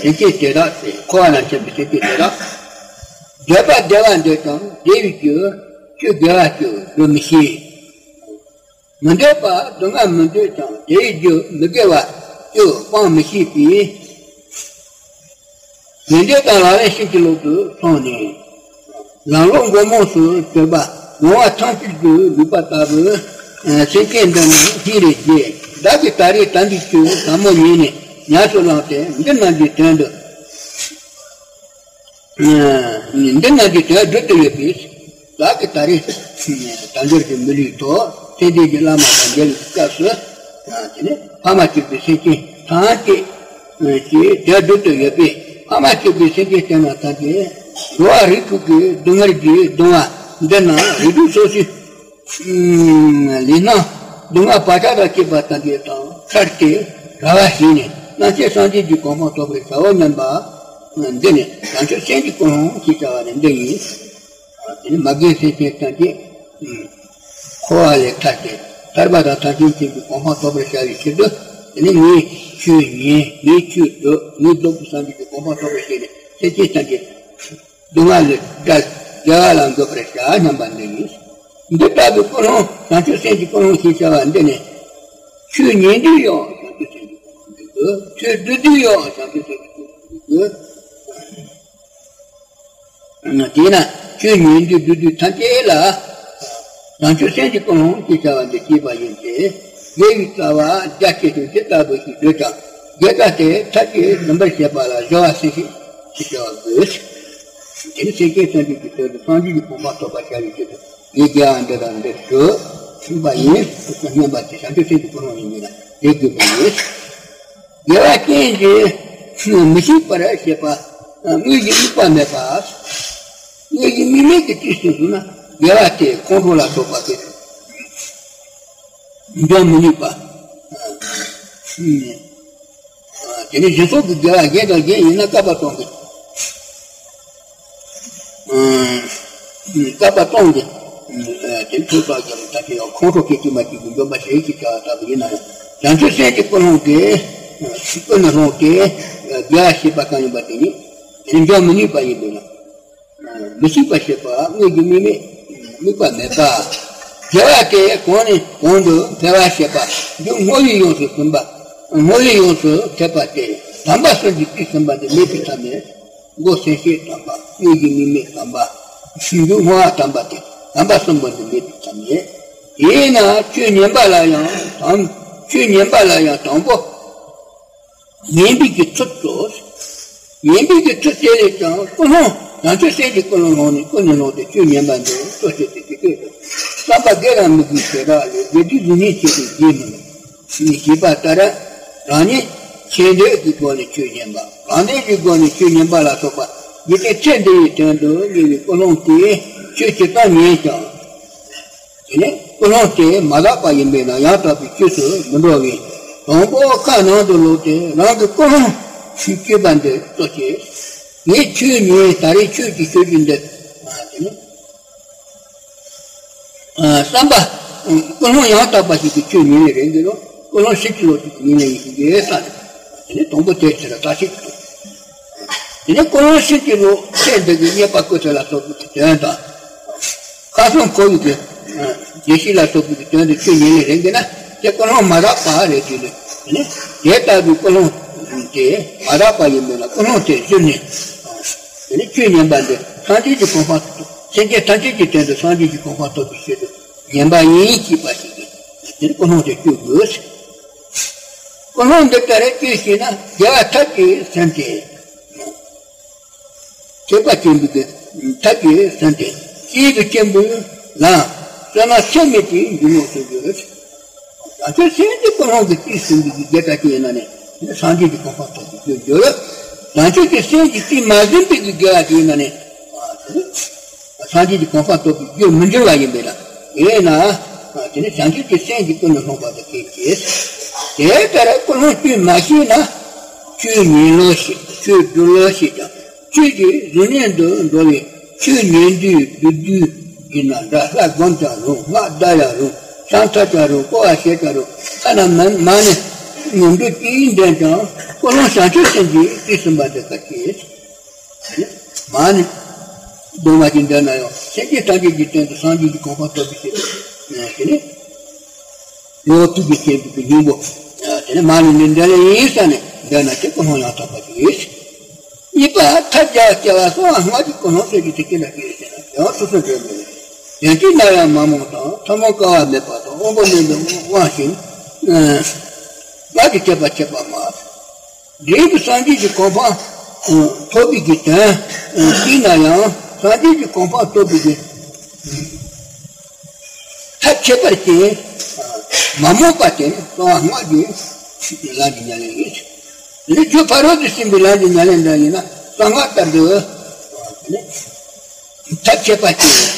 སེམས་ཅན་དེ་དག་སྟེ། འཁོར་བ་ན་འཁྱམས་པའི་སེམས་ཅན་དེ་དག་འདོད་པ་བདེ་བ་འདོད་ཀྱང་བདེ་བའི་རྒྱུ། ཆོས་དགེ་བ་ཅིག་སྒྲུབ་མི་ཤེས། མི་འདོད་པ་སྡུག་བསྔལ་མི་འདོད་ཀྱང་དེའི་རྒྱུ་མི་དགེ་བ་ཅིག་སྤང་མི་ཤེས་པས། དགེ་འདུན་དང་ལག་ལེན་ཤིན་ཏུ་ལོག་ཏུ་སོང་ནས། ལམ་ལོག་མགོ་རྨོངས་སུ་གྱུར་པ། མོ་བ་ཐང་སྐྱུག་ཏུ་ལུས་པ་ལྟ་བུ། སེམས་ཅན་འདི་ནི་སྙིང་རེ་རྗེ། བདག་གིས་ད་རེས་དམ་པའི་ཆོས་ཟབ་མོ་ཉིད་ནས་ཉམས་སུ་བླངས་ཏེ། འདི་རྣམས་ཀྱི་དོན་དུ། འདི་རྣམས་ཀྱི་དོན་བསྒྲུབ་ཏུ་ཡོད་པས། བདག་གིས་ད་རེས་དལ་འབྱོར་གྱི་མི་ལུས་ཐོག་ཚེ་འདས་ཀྱི་བླ་མ་དང་མཇལ་བའི་སྐབས་སུ། དེ་ནས་ཕ་མ་གཅིག་པའི་སེམས་ཅན་ཐམས་ཅད་ཀྱི་དོན་བསྒྲུབ་ཏུ་ཡོད་པས། ཕ་མ་གཅིག་པའི་སེམས་ཅན་དེ་རྣམས་ཐམས་ཅད་འགྲོ་བ་རིགས་དྲུག་གི་སྡུག་བསྔལ་གྱིས་གདུང་བ་འདི་རྣམས་རིགས་དྲུག་སོ་སོའི་ལུས་ནང་སྡུག་བསྔལ་བག་ཆགས་དང་བཅས་པ་ཐམས་ཅད་དང་ཐར་ཏེ་ར་བ་ཞིག་ནས་རྣམ་མཁྱེན་སངས་རྒྱས་ཀྱི་གོ་འཕང་ཐོབ་པར་བྱའོ་སྙམ་པ། འདི་ནི་བྱང་ཆུབ་སེམས་ཀྱི་ཀུན་སློང་ཞེས་བྱ་བ་ནི་འདི་ཡིན། དེ་ནི་མ་རྒན་སེམས་ཅན་ཐམས་ཅད་འཁོར་བ་ལས་ཐར་ཏེ་ཐར་པ་དང་ཐམས་ཅད་མཁྱེན་པའི་གོ་འཕང་ཐོབ་པར་བྱ་བའི་ཕྱིར་དུ། དེ་ནི་ངས་ཆོས་ཉན། ངས་ཆོས་སྒྲུབ། ངས་སྟོབས་བཅུ་སངས་རྒྱས་ཀྱི་གོ་འཕང་ཐོབ་པར་བྱས་ནས་སེམས་ཅན་ཐམས་ཅད་སྡུག་བསྔལ་ལས་བསྒྲལ་བདེ་བ་ལ་འགོད་པར་བྱ་སྙམ་པ་འདི་ཡིན། འདི་ལྟ་བུའི་ཀུན་སློང་བྱང་ཆུབ་སེམས་ཀྱི་ཀུན་སློང་ཞེས་བྱ་བ་འདི་ནི། ཆོས་ཉན་དུས་ཡང་བྱང་ཆུབ་སེམས་ཀྱི་ཀུན་སློང་འདི་དགོས། ཆོས་སྒྲུབ་དུས་ཡང་བྱང་ཆུབ་སེམས་ཀྱི་ཀུན་སློང་འདི་དགོས། དེས་ན་ཆོས་ཉན་དུས་སྒྲུབ་དུས་ཐམས་ཅད་ལ། བྱང་ཆུབ་སེམས་ཀྱི་ཀུན་སློང་ཞེས་བྱ་བ་འདི་སྐྱེས་པ་ཡིན་ཏེ། དགེ་བའི་རྩ་བ་རྒྱ་ཆེ་ཆུང་ཇི་ལྟ་བུ་ཞིག་བགྲོད་ཀྱང་། དགེ་རྩ་དེ་མཐར་གྱིས་ཟིན་པར་བྱེད་པ་ལ་སྦྱོར་བ་སེམས་བསྐྱེད་ཅེས་བྱ་བ་དགོས། དེ་ནི་སེམས་བསྐྱེད་བསམ་བསྐྱེད་ཀྱི་དོན་དུ་སངས་རྒྱས་ཀྱི་གོ་འཕང་ཐོབ་པར་བྱ་བའི་ཆེད་དུ་ལས་དགེ་བ་འདི་དང་འདི་སྒྲུབ་གསུངས་པ་ཡིན། སྙམ་པ་དེ་བྱང་ཆུབ་སེམས་ཀྱི་ཀུན་སློང་ཡིན་ན་དེ་དགོས་པ་ཡིན། དགེ་བ་ཅན་གྱི་མི་ཤིགས་པར་བྱེད་པ། དངོས་ཀྱི་དམིགས་པ་མེད་པ། དངོས་ཀྱི་དམིགས་མེད་ཀྱི་དུས་སུ་ན་དགེ་བ་དེ་ཁོང་ཁྲོ་ལ་སོགས་པ་དེ་འཇོམས་མི་ནུས་པ། དེ་ནི་སྦྱིན་སོགས་ཀྱི་དགེ་བ་གཞན་དང་གཞན་ཡིན་ན་བསྐལ་པ་སྟོང་གི། བསྐལ་པ་སྟོང་གི། དེ་ཚོ་དག་ཀྱང་ད་དེ་ཡང་ཁོང་ཁྲོ་སྐད་ཅིག་མ་གཅིག་གི་འཇོམས་པ་ཞེས་ཀྱི་བྱ་བ་ལྟ་བུ་ཡིན་ན་ཡང་། བྱང་ཆུབ་སེམས་ཀྱི་ཀུན་སློང་དེ། ཀུན་ནས་སློང་སྟེ། དགེ་བ་བྱེད་པ་གང་ཡིན་པ་དེ་ནི། དེ་ནི་འཇོམས་མི་ནུས་པ་ཡིན་པས་ན། མི་ཤིགས་པར་བྱེད་པ་དངོས་ཀྱི་དམིགས་མེད་དམིགས་པ་མེད་པ། དགེ་བ་དེ་གོང་ནས་གོང་དུ་འཕེལ་བར་བྱེད་པ་རྒྱུ་བསྔོ་བས་ཡོངས་སུ་ཟིན་པ། བསྔོ་བས་ཡོངས་སུ་ཐེབས་པ་སྟེ། དམ་པ་གསུམ་གྱི་དུས་ཟིན་པ་འདི་མེད་པའི་ཐབས་མེད། མགོ་སེམས་ཤེས་དམ་པ། དངོས་ཀྱི་དམིགས་མེད་དམ་པ། རྒྱུ་བསྔོ་བ་དམ་པ་སྟེ། དམ་པ་གསུམ་པོ་འདི་མེད་པའི་ཐབས་མེད། དེས་ན་ཆོས་ཉན་པ་ལ་ཡང་དང་། ཆོས་ཉན་པ་ལ་ཡང་དང་པོ། ཉན་པའི་གི་ཚུལ་དུ། ཉན་པའི་གི་ཚུལ་དེ་ལས་ཀྱང་ཀུན་སློང་བྱང་ཆུབ་སེམས་ཀྱི་ཀུན་སློང་ལོངས་ནས་ཀུན་ནས་ལོངས་ཏེ་ཆོས་ཉན་པ་འདི་གཙོ་ཆེ་སྟེ་ཀྱི་སྟོད་དུ། བསམ་པ་དགེ་རང་མི་དགེའི་བྱེ་བྲག་ལས་དགེ་སྡིག་གཟུགས་བརྙན་ཆེ་ཆུང་རྗེས་མི་ནུས། ཞེས་པ་ལྟར། རང་ཉིད་ཆོས་འདོད་ཀྱི་སྒོ་ནས་ཆོས་ཉན་པ། རང་འདོད་ཀྱི་སྒོ་ནས་ཆོས་ཉན་པ་ལ་སོགས་པ་འཇིག་རྟེན་ཚེ་འདི་ཡི་དོན་དུ་གཉེར་བའི་ཀུན་སློང་དེ་ཆོས་ཇི་ལྟར་ཉན་ཀྱང་། དེ་ནས་ཀུན་སློང་དེ་མ་དག་པ་ཡིན་པས་ན་ཡང་དག་པའི་ཆོས་སུ་མི་འགྲོ་བས། དང་པོ་ཁ་ནང་དུ་ལོག་སྟེ་རང་གི་ཀུན་སློང་ཞིག་བསྐྱེད་པ་འདི་གཙོ་ཆེ། ངས་ཆོས་ཉན། ད་རེས་ཆོས་ཀྱི་ཆོས་ཀྱི་འདི། དེ་ནས་བསམ་པ། ཀུན་སློང་ཡང་དག་པ་ཞིག་གིས་ཆོས་ཉན་ནས་རེད་འདི་རུ་ཀུན་སློང་ཕྱིན་ཅི་ལོག་ཅིག་གིས་ཉན་ནས་ཡིན་ཞིག་ཡོད་ས་རེད། དེ་ནས་དང་པོ་དེ་ཚེ་ལ་ལྟ་ཞིག་ཏུ། དེ་ནས་ཀུན་སློང་ཕྱིན་ཅི་ལོག་ཚེ་འདི་གི་རྙེད་པ་ཀུན་ཚེ་ལ་སོགས་པའི་དོན་དང་། ཁ་སང་འཁོར་བའི་གི་བདེ་སྐྱིད་ལ་སོགས་པའི་དོན་དུ་ཆོས་ཉན་ནས་རེད་འདི་ན་དེ་ཀུན་སློང་མ་དག་པ་རེད་དུས་ནས། དེ་ནས་དེ་ལྟ་བུའི་ཀུན་སློང་དེ་མ་དག་པ་ཡིན་པས་ན་ཀུན་སློང་དེ་བཟོད་ནས། དེ་ནས་ཆོས་ཉན་པ་འདི་སངས་རྒྱས་ཀྱི་གོ་འཕང་སེམས་ཅན་ཐམས་ཅད་ཀྱི་དོན་དུ་སངས་རྒྱས་ཀྱི་གོ་འཕང་ཐོབ་པའི་ཆེད་དུ་ཉན་པ་ཡིན་ཞེས་པ་ཞིག་གིས་ དེ་ནི་ཀུན་སློང་དེ་བཅོས་དགོས། ཀུན་སློང་འདི་ལྟར་བཅོས་ཤེས་ན་རྒྱལ་བ་ཐབས་ཀྱིས་སེམས་ཏེ། ཐེག་པ་ཆེན་པོའི་གི་ཐབས་ཀྱིས་སེམས་ཏེ། སྲིད་པའི་སྐྱེས་བུ་ལ་བསོད་ནམས་ཚད་མེད་ཀྱི་འཇུག་ངོགས་སུ་འགྱུར། བྱང་ཆུབ་སེམས་ཀྱི་ཀུན་སློང་གི་རྩིས་ཟིན་པའི་གི་དགེ་དང་བཅས་ཡིན་ན་ནི་སངས་རྒྱས་ཀྱི་གོ་འཕང་ཐོབ་པའི་རྒྱུར་འགྱུར། བྱང་ཆུབ་ཀྱི་སེམས་ཀྱི་རྩིས་མ་ཟིན་པའི་གི་དགེ་བ་དེ་ཡིན་ན་ནི། སངས་རྒྱས་ཀྱི་གོ་འཕང་ཐོབ་པའི་རྒྱུར་མི་འགྱུར་བ་ཡིན་པས་ན། དེས་ན། དེ་ནི་བྱང་ཆུབ་ཀྱི་སེམས་ཀྱི་ཀུན་ནས་སློང་པ་དང་ཁྱད་ཀྱིས། དེ་ལྟར་ཀུན་སློང་བཅོས་མ་ཤེས་ན། ཆོས་ཉན་ལོ་ཞེས་ཆོས་སྒྲུབ་ལོ་ཞེས་ཀྱང་ཆོས་ཀྱི་གཟུགས་བརྙན་དུ་འགྲོ་བའི་ཆོས་ཉན་དུས་སྒྲུབ་དུས་ཡིན་ན་འདྲ། ལྷ་བསྒོམ་ཀྱང་རུང་། སྔགས་བཟླ་ཡང་རུང་། ཕྱག་འཚལ་ཀྱང་རུང་། བསྐོར་བ་བྱེད་ཀྱང་རུང་། ཐ་ན་མ་མ་ཎི་ངོ་འདྲི་ཅི་འདོན་ཀྱང་ཀུན་སློང་བྱང་ཆུབ་སེམས་ཀྱི་རྩིས་ཟིན་པ་དེ་ཁྱད་ཀྱིས། མ་ཎི་སྡོམ་པ་ཅིག་འདོན་ན་ཡང་སེམས་ཅན་ཐམས་ཅད་ཀྱི་དོན་དུ་སངས་རྒྱས་ཀྱི་གོ་འཕང་ཐོབ་པའི་ཕྱིར་དུ། དེ་ནི་ལོ་ཐུག་གི་སྐྱེས་བུ་གི་སྙིང་པོ། དེ་ནི་མ་ཎི་འདི་འདོན་ལེ་ཡིན་ས་ནས་འདོན་ན་དེ་ཀུན་སློང་ཡང་དག་པ་ཞིག་ཡོད། གཉིས་པ་ཐབས་རྒྱ་སྐྱེ་བ་གསང་བ་སྔགས་ཀྱི་ཀུན་སློང་ཟེར་གྱི་དེ་སྐྱེ་ན་སྐྱེ་ཟེར་ན་ཡང་སོ་སོ་འདོན་མི་རུང་། དོན་གཅིག་ན་ཡང་མ་རྨོངས་དང་ཐུན་མོང་དཀའ་བ་མེད་པ་དང་དབང་པོ་རྣོན་པོའི་དབང་ཞིང་། སྔགས་ཀྱི་ཐེག་པ་ཁྱད་པར་མ། འབྲས་བུ་སངས་རྒྱས་ཀྱི་གོ་འཕང་ཐོབ་པའི་གི་དོན་གཅིག་ན་ཡང་སངས་རྒྱས་ཀྱི་གོ་འཕང་ཐོབ་པའི་གི་ཐབས་ཁྱད་པར་ཅན། མ་རྨོངས་པ་དེ་ནི་གསང་བ་སྔགས་ཀྱི་ལམ་གྱི་ཉམས་ལེན་ཡིན། འདི་རྒྱུ་ཕ་རོལ་ཏུ་ཕྱིན་པའི་ལམ་གྱི་ཉམས་ལེན་འདྲ་ཡིན་ན་གསང་སྔགས་ལྟར་དུ། ཐབས་ཁྱད་པར་ཅན་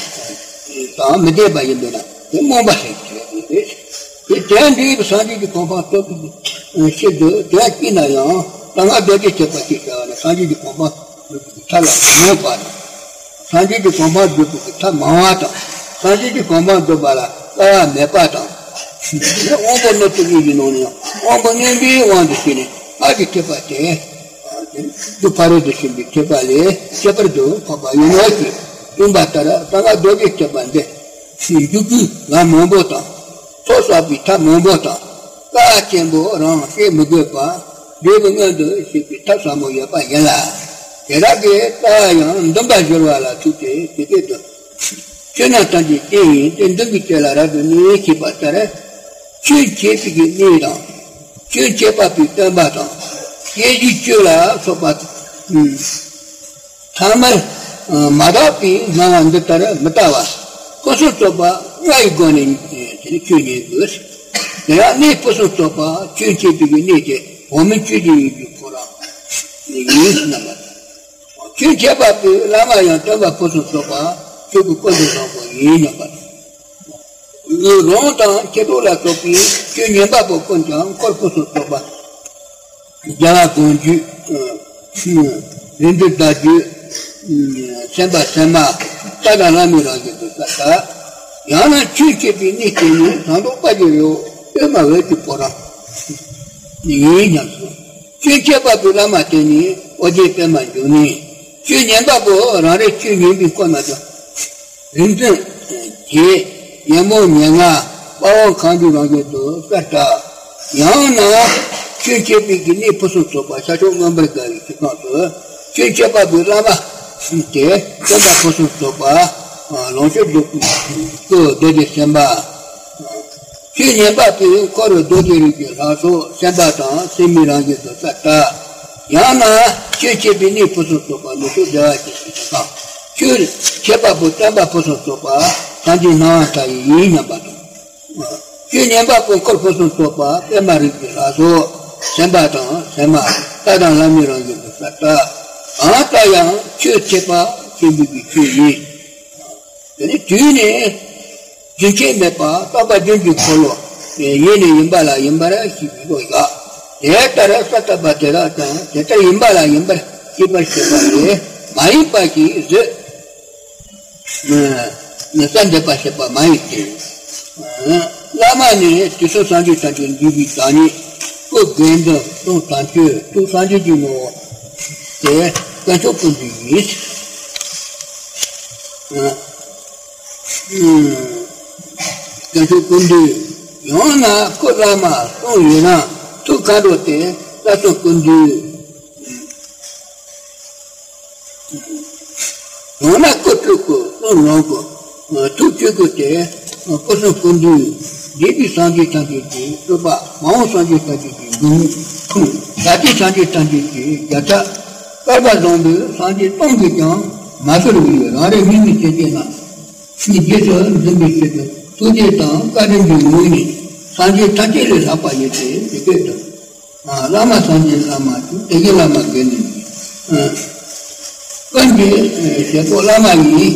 དང་མི་ལྡན་པ་ཡིན་པས་ན་དེ་རྨོངས་པ་ཞིག་བྱེད་དགོས་པས། དེ་དོན་འབྲས་བུ་སངས་རྒྱས་ཀྱི་གོ་འཕང་ཐོབ་པའི་ཕྱིར་དུ་དོན་གཅིག་ན་ཡང་གསང་སྔགས་རྡོ་རྗེ་ཐེག་པ་ཞེས་བྱ་བ་ནི་སངས་རྒྱས་ཀྱི་གོ་འཕང་སྒྲུབ་པའི་ཐབས་ལ་མི་རྨོངས་པ་དང་། སངས་རྒྱས་ཀྱི་གོ་འཕང་སྒྲུབ་པའི་ཐབས་མང་བ་དང་། སངས་རྒྱས་ཀྱི་གོ་འཕང་སྒྲུབ་པ་ལ་དཀའ་བ་མེད་པ་དང་། དབང་པོ་རྣོན་པོ་གཉིས་ཀྱི་ནང་ནས་ཡང་དབང་པོ་རྣོན་པོའི་དབང་དུ་བྱས་ནས་སྔགས་ཀྱི་ཐེག་པ་སྟེ། རྒྱུ་ཕ་རོལ་ཏུ་ཕྱིན་པའི་ཐེག་པ་ལས་ཁྱད་པར་དུ་འཕགས་པ་ཡིན་ནོ་ཞེས་གསུངས་པ་ལྟར་གསང་སྔགས་རྡོ་རྗེ་ཐེག་པ་འདི་འཇུག་པའི་ལམ་མང་པོ་དང་། ཐོབ་བསགས་པའི་ཐབས་མང་པོ་དང་། དཀའ་ཆེན་པོ་རང་བཤད་མི་དགོས་པ་འབྲས་བུ་མངོན་དུ་བྱེད་པའི་ཐབས་ཟབ་མོ་ཡོད་པ་ཡིན་ལ། དེ་དག་གི་ལྟ་བ་ཡང་འདུན་པ་སྦྱོར་བ་ལ་ཐུག་སྟེ་དེ་སྐད་དུ། ཆོས་རྣམས་ཐམས་ཅད་རྐྱེན་ཡིན་ཏེ། འདུན་པའི་རྐྱེན་ལ་རབ་ཏུ་གནས། ཞེས་པ་ལྟར། ཆོས་འཆད་པའི་གི་གནས་དང་། ཆོས་འཆད་པ་པོའི་སྟོན་པ་དང་། སྐྱེ་བཞིའི་ཆོས་ལ་སོགས་པ། ཐ་མལ་མ་དག་པའི་སྣང་བ་འདི་ལྟར་མི་ལྟ་བར་ཕུན་སུམ་ཚོགས་པ་ལྔ་ཡི་སྒོ་ནས་དེ་ནི་ཆོས་ཉན་དགོས། དེ་ཡང་གནས་ཕུན་སུམ་ཚོགས་པ་ཆོས་འཆད་པའི་གི་གནས་དེ་འོག་མིན་ཆོས་ཀྱི་ཡུལ་གྱི་ཁོ་རང་ཡིན་སྙམ་པ། ཆོས་འཆད་པ་པོའི་བླ་མ་ཡང་སྟོན་པ་ཕུན་སུམ་ཚོགས་པ་ཆོས་ཀྱི་སྐུ་མདོག་བཟང་པོ་ཡིན་སྙམ་པ་དང་། ལུས་རང་དང་ཕྱི་རོལ་ལ་སོགས་པའི་ཆོས་ཉན་པ་པོ་ཀུན་ཀྱང་འཁོར་ཕུན་སུམ་ཚོགས་པ། རྒྱལ་བ་དགོངས་རྒྱུད། རིགས་འདུས་བདག་རྒྱུད། སེམས་དཔའ་སེམས་མ། ལྟ་དང་ལྷ་མིའི་རང་བཞིན་དུ་གསལ་ལྟར། ཡང་ན་ཆོས་འཆད་པའི་གནས་དེ་ནི་ཟངས་མདོག་དཔལ་གྱི་རི་བོ་པདྨ་འོད་ཀྱི་ཕོ་བྲང་ཡིན་སྙམ་གསུངས། ཆོས་འཆད་པ་པོའི་བླ་མ་དེ་ནི་ཨོ་རྒྱན་པདྨ་འབྱུང་གནས། ཆོས་ཉན་པ་པོ་རང་རེ་ཆོས་ཉན་པའི་སྐོར་ན་ཀྱང་། རིག་འཛིན་བརྒྱད། ཉོན་མོངས་ཉེར་ལྔ། དཔའ་བོ་གང་འདུལ་རང་བཞིན་དུ་གསལ་ལྟར། ཡང་ན་ཆོས་འཆད་པའི་གི་གནས་ཕུན་སུམ་ཚོགས་པ་ཤར་ཕྱོགས་མངོན་པར་དགའ་བའི་ཆོས་ཁང་དུ་ཆོས་འཆད་པ་པོའི་བླ་མ་དེ་སྟོན་པ་ཕུན་སུམ་ཚོགས་པ། ལོངས་སྤྱོད་རྫོགས་པའི་སྐུ་རྡོ་རྗེ་སེམས་དཔའ། ཆོས་ཉན་པ་པོའི་འཁོར་རྡོ་རྗེ་རིགས་ཀྱི་ལྷ་ཚོགས་སེམས་དཔའ་དང་སེམས་མའི་རང་བཞིན་དུ་གསལ་ལྟར། ཡང་ན་ཆོས་འཆད་པའི་གནས་ཕུན་སུམ་ཚོགས་པ་ནུབ་ཕྱོགས་བདེ་བ་ཅན་གྱི་ཆོས་ཁང་། ཆོས་འཆད་པ་པོ་སྟོན་པ་ཕུན་སུམ་ཚོགས་པ་སངས་རྒྱས་སྣང་བ་མཐའ་ཡས་ཡིན་སྙམ་པ་དང་། ཆོས་ཉན་པ་པོ་འཁོར་ཕུན་སུམ་ཚོགས་པ་པདྨ་རིགས་ཀྱི་ལྷ་ཚོགས་སེམས་དཔའ་དང་སེམས་མ། ལྟ་དང་ལྷ་མིའི་རང་བཞིན་དུ་གསལ་ལྟར། གང་ལྟར་ཡང་ཆོས་འཆད་པ་ཆེན་པོའི་གི་ཆོས་ཡིན། དེ་ནི་དུས་ནི་རྒྱུན་ཆད་མེད་པ་རྟོག་པ་རྒྱུན་གྱི་འཁོར་ལོ་ཡེ་ནས་ཡིན་པ་ལ་ཡིན་པར་ཤེས་པའི་བློ་ཡོད། དེ་ལྟར་ས་བཏབ་པ་དེ་དག་ཀྱང་དེ་ལྟར་ཡིན་པ་ལ་ཡིན་པར་ཤེས་པར་བྱེད་པ་ལས་མ་ཡིན་པ་ཞིག་བཟོད། ས་འདེབས་པ་བྱེད་པ་མ་ཡིན་ཏེ། བླ་མ་ནི་དུས་གསུམ་སངས་རྒྱས་ཐམས་ཅད་འདུས་པའི་བདག་ཉིད་སྐུ་དགེ་འདུན་གསུམ་དམ་ཆོས་ཐུགས་སངས་རྒྱས་ཀྱི་ངོ་བོ་སྟེ་དཀོན་མཆོག་ཀུན་འདུས་ཡིན། དཀོན་མཆོག་ཀུན་འདུས། ཡང་ན་སྐུ་བླ་མ་གསུམ་ཡོད་ན་ཐུགས་མཁའ་འགྲོ་སྟེ་ས་གསུམ་ཀུན་འདུས། ཡང་ན་སྐུ་སྤྲུལ་སྐུ་གསུམ་ལོངས་སྐུ། ཐུགས་སྤྲུལ་སྐུ་སྟེ་སྐུ་གསུམ་ཀུན་འདུས། འདས་པའི་སངས་རྒྱས་ཐམས་ཅད་ཀྱི་སྤྱོད་པ། མ་འོངས་སངས་རྒྱས་ཐམས་ཅད་ཀྱི་མགོན་ཁུངས། ད་ལྟའི་སངས་རྒྱས་ཐམས་ཅད་ཀྱི་རྒྱལ་ཚབ། བསྐལ་པ་བཟང་པོའི་སངས་རྒྱས་སྟོང་གིས་ཀྱང་མ་གསོད་པའི་རང་རིག་མིག་སྨན་སེམས་ཅན་རྣམས་ཀྱི་རྗེས་སུ་འཛིན་པའི་ཕྱིར་དུ་ཐུགས་རྗེ་དང་བཀའ་དྲིན་གྱི་ངོ་བོ་ཉིད་སངས་རྒྱས་ཐམས་ཅད་ལས་ལྷག་པ་ཡིན་ཏེ། དེ་སྐད་དུ། བླ་མ་སངས་རྒྱས་བླ་མ་དང་། དེ་བཞིན་བླ་མ་དགེ་འདུན། ཀུན་གྱི་ཞབས་པོ་བླ་མ་ཡིན།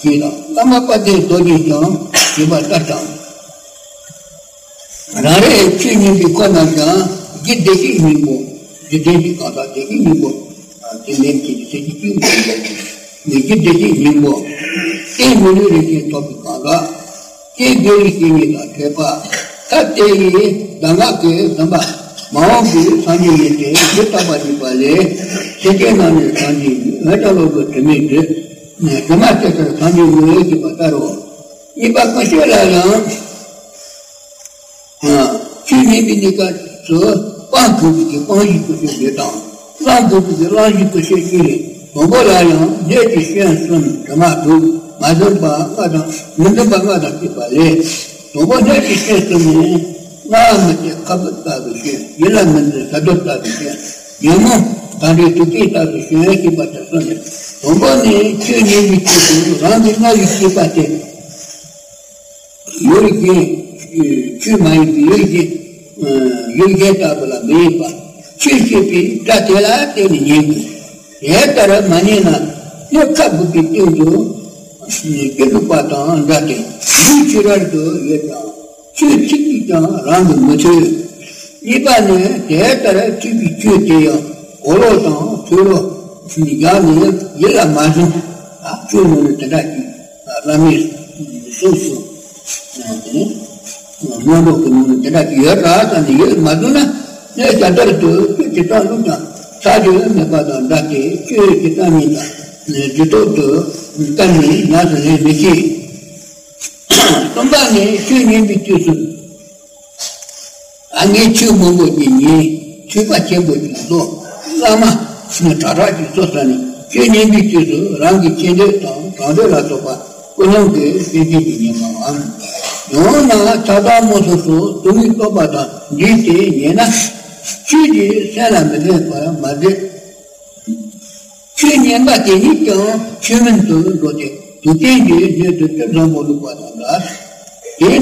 ཞེས་དང་། བླ་མ་དཔལ་ལྡན་རྡོ་རྗེས་ཀྱང་ཞུས་པ་ལྟར་དང་། རང་རེའི་ཆོས་ཉན་པའི་ཁོ་རྣམས་ཀྱང་རྒྱུད་སྡེ་བཞིའི་སྙིང་པོ། རྒྱུད་སྡེ་བཞི་གང་ཟག་སྡེ་བཞིའི་སྙིང་པོ། དེ་མིན་གྱི་ཚེ་གཅིག་གཅིག་མིན་པ་ནི་རྒྱུད་སྡེ་བཞིའི་སྙིང་པོ། རྟེན་མི་ལུས་རིན་ཆེན་ཐོབ་པའི་གང་ཟག། ཀྱེ་དགེ་བའི་བཤེས་གཉེན་དང་འཕྲད་པ། ཐབས་དེ་ཡིས་གདམས་ངག་གི་ཟིན་པ། མ་འོངས་པའི་སངས་རྒྱས་ཡིན་ཏེ། ཇི་ལྟ་བ་ཞེས་པ་ལས། སེམས་ཅན་རྣམས་ནི་སངས་རྒྱས་ཡིན། འོད་གསལ་ལོངས་སྐུ་དྲི་མེད་འབྲས། དྲི་མ་བཅས་ལྟར་སངས་རྒྱས་ཡིན་ཞེས་པ་ལྟར་རོ། གཉིས་པ་ཀུན་ཤེས་ལ་ཡང་། ཆོས་ཉན་པའི་གནས་སྐབས་སུ་སྤང་དགོས་པའི་གི་སྤང་བྱའི་ཀུན་ཤེས་བཞི་དང་། བླང་དགོས་པའི་གི་བླང་བྱའི་ཀུན་ཤེས་གཉིས་ལས། དང་པོ་ལ་ཡང་གནས་ཀྱི་སྐྱོན་གསུམ། དྲི་མ་དྲུག། མ་བཟོད་པ་ལྔ་དང་། མི་འཛིན་པ་ལྔ་དང་བཅས་པ་ལས། དང་པོ་གནས་ཀྱི་སྐྱོན་གསུམ་ནི། སྣང་བ་མི་སྐྱེ་ཁ་བུབ་ལྟ་བུའི་སྐྱོན། ཡིད་ལ་མི་འཛིན་ས་རྡོ་ལྟ་བུའི་སྐྱོན། ཉོན་མོངས་དག་སྒྲའི་དུག་ཅན་ལྟ་བུའི་སྐྱོན་ཞེས་པ་དེ་གསུམ་ནི། དང་པོ་ནི་ཆོས་ཉན་པའི་དུས་སུ་རང་གི་སྣང་བའི་སྐྱེས་པ་སྟེ། ཡུལ་གཞན། ཆོས་མ་ཡིན་པའི་ཡུལ་གཞན། ཡུལ་གཞན་ལྟ་བུ་ལ་མི་ཡེངས་པ། ཆོས་བཤད་པའི་སྒྲ་དེ་ལ་བརྟེན་ནས་ཉན་དགོས། དེ་ལྟར་མ་ཉན་ན་སྣོད་ཁ་སྦུབ་ཀྱི་སྟེང་དུ་སྐྱེ་འགྲོ་བ་དང་འདྲ་སྟེ། ལུས་ཕྱི་རོལ་དུ་ཡོད་ཀྱང་ཆོས་ཚིག་གཅིག་ཀྱང་རང་གིས་མི་ཐོས། གཉིས་པ་ནི་དེ་ལྟར་ཐོས་པའི་ཆོས་དེ་ཡང་གོ་ལོག་དང་ཐོས་ལོག་བཞག་ནས་ཡིད་ལ་མ་ཟུན། ཆོས་ནང་ནས་དེ་འདྲ་ཅིག་བླ་མའི་གསུང་གསུང་། དེ་ནས་སྔོན་འགྲོ་གི་ནང་ནས་དེ་འདྲ་ཅིག་ཡོད་ར་བསམ་ནས་ཡིད་ལ་མ་ཟུན་ན། གནས་བྱ་ལྟར་དུ་ཆོས་ཇི་ལྟར་བླུགས་ཀྱང་ཆགས་ཆོས་མེད་པ་དང་འདྲ་སྟེ། ཆོས་ཇི་ལྟར་ཉན་ཀྱང་ཇི་ལྟར་དུ་བཀར་ནས་ཉམས་སུ་ལེན་མི་ཤེས། གསུམ་པ་ནི་ཆོས་ཉན་པའི་དུས་སུ། ཨ། ངས་ཆོས་མང་པོ་ཅིག་ཉན། ཆོས་པ་ཆེན་པོ་ཅིག་བཟོ། བླ་མ་ནི་དྲག་དྲག་ཅིག་བཟོ་ཟེར་ནས། ཆོས་ཉན་པའི་དུས་སུ་རང་གི་ཆེ་འདོད་དང་གྲགས་འདོད་ལ་སོགས་པ་ཀུན་སློང་གིས་སེམས་ཅན་གྱི་ཉེས་པའམ། ཡང་ན་ཆགས་སྡང་རྨོངས་གསུམ་སོགས་སྡུག་བསྔལ་བསྟོད་པ་དང་འདྲེས་ཏེ་ཉན་ན། ཆོས་ཀྱི་སེམས་ལ་མི་ལྷོད་པར་མ་ཟད། ཆོས་ཉན་པ་དེ་ཉིད་ཀྱང་ཆོས་མིན་དུ་འགྲོ་སྟེ། དུག་ཅན་གྱི་སྣོད་དུ་ཆུ་བཟང་པོ་བླུགས་པ་དང་འདྲ། དེས་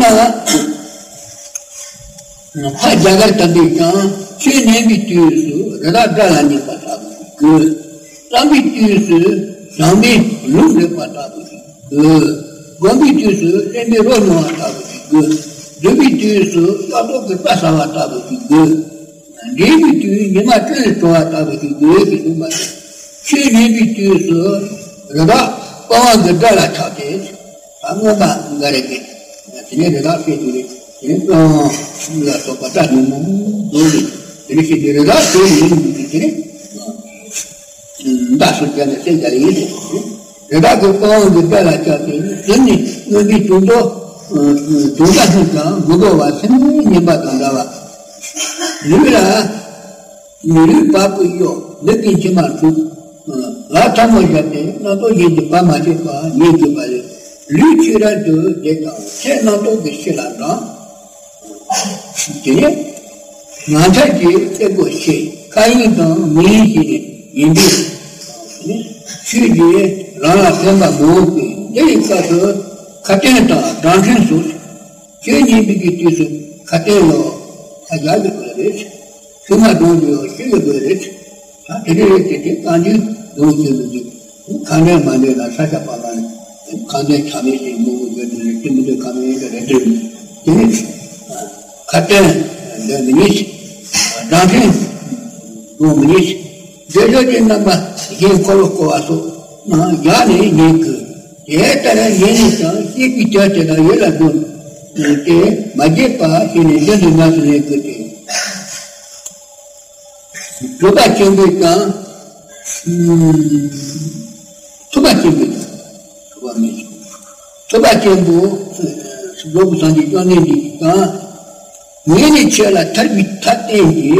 ན་ཕ་རྒྱ་གར་དམ་པས་ཀྱང་ཆོས་ཉན་པའི་དུས་སུ་རི་དྭགས་སྒྲ་ལ་ཉན་པ་ལྟ་བུ་ཞིག་དགོས། བསམ་པའི་དུས་སུ་བྱམས་པས་ལུང་འདྲེན་པ་ལྟ་བུ་ཞིག་དགོས། སྒོམ་པའི་དུས་སུ་སེམས་པའི་རོ་སྙོམས་པ་ལྟ་བུ་ཞིག་དགོས། སྡོད་པའི་དུས་སུ་ཤ་ཏོག་གི་རྩྭ་ཟ་བ་ལྟ་བུ་ཞིག་དགོས། འདྲིས་པའི་དུས་ཉི་མ་སྤྲིན་ལས་གྲོལ་བ་ལྟ་བུ་ཞིག་དགོས་ཞེས་གསུངས་པ་དང་། ཆོས་ཉན་པའི་དུས་སུ་རི་དྭགས་པ་ཝང་གི་སྒྲ་ལ་ཆགས་ཏེ། ད་མངོན་པ་འགའ་རེ་གིས་དེ་ནས་རི་དྭགས་བཤད་དུས་རེད། དེ་ནས་པ་ཝང་ལ་སོགས་པ་སྒྲ་ཉོན་མོངས་འདུག་ནས། དེ་ནས་བཤད་དུས་རི་དྭགས་དེ་ཡིན་འདུག་དེ་ནས། མདའ་སོགས་བརྒྱབ་ནས་བསད་རྒྱག་ཡིན་ཟེར། རི་དྭགས་ཀྱི་པ་ཝང་གི་སྒྲ་ལ་ཆགས་ཏེ་ཟིན་ནས་མངོན་པའི་དོན་དུ། དོན་དག་ནི་ཀྱང་མི་གོ་བ་སེམས་ཉན་པ་དང་འདྲ་བ། ལུས་ལ་མི་ལུས་བ་སྤུ་གཡོ། ལུས་ཀྱི་མཆི་མ་འཁྲུ། ལག་ཐལ་མོ་བཞག་སྟེ་རྣམ་རྟོག་གཞན་གྱིས་བར་མ་ཆད་པ་ཉན་དགོས་པ་ལས། ལུས་ཕྱི་རོལ་དུ་བསྡད་ཀྱང་ཚེ་རྣམ་རྟོག་གི་ཕྱི་ལ་འབྲང་། དེ་ནས་ངང་ཚུལ་གྱིས་སྐྱེ་སྒོ་ཕྱེ། མཁའ་དབྱིངས་དང་མི་དབྱིངས་ཤིག་ནས་ཉན་པས། ཆོས་ཀྱིས་རང་ལ་ཕན་པ་མི་འོས་པས། འདི་ཡི་སྐབས་སུ་ཁ་ཏོན་དང་སྒྲ་ཕྲེང་སུ། ཆོས་ཉན་པའི་གི་དུས་སུ་ཁ་ཏོན་ལ་ཁ་རྒྱག་གི་དགོས་རེད། ཤུལ་མ་སྒྲུང་ཡང་ཤེས་ཀྱི་དགོས་རེད། ད་དེ་རེད་དེ་དེ་གང་ཅི་སྒྲུང་ཤེས་མི་འདུག་ཁ་འདོན་མ་འདོན་ལ་ས་ཆ་པ་མ་ནི་ཁ་འདོན་ཆ་མེད་ཞིག་མང་པོ་ཡོད་དུས་ཤེས་མི་འདུག་ཁ་མི་ཡོད་ཀྱི་རེད་དེ། དེ་ནི་ཁ་ཏོན་འདོན་མི་ཉན། སྒྲ་ཕྲེང་སྒྲུང་མི་ཉན། འདོད་ཆགས་ཀྱི་རྣམ་པ་གཞན་འཁོར་ལོ་བསྐོར་བ་སོགས་རྣམས་བཞག་ནས་ཉན་དགོས། དེ་ལྟར་ཉན་ནས་ཀྱང་སྐྱེས་པའི་དོན་དེ་དག་ཡིད་ལ་འདོན་ཏེ་མ་བརྗེད་པར་བྱས་ནས་རྒྱུན་དུ་ཉམས་སུ་ལེན་དགོས་ཏེ། ཐུབ་པ་ཆེན་པོས་ཀྱང་། ཐུབ་པ་ཆེན་པོས་ཀྱང་། ཐུབ་པ་མེད་ཀྱང་། ཐུབ་པ་ཆེན་པོ། ནོར་བུ་སངས་རྒྱས་བཅོམ་ལྡན་འདས་ཀྱིས་ཀྱང་། ངས་ནི་ཁྱེད་ལ་ཐར་པའི་ཐབས་བསྟན་ཏེ།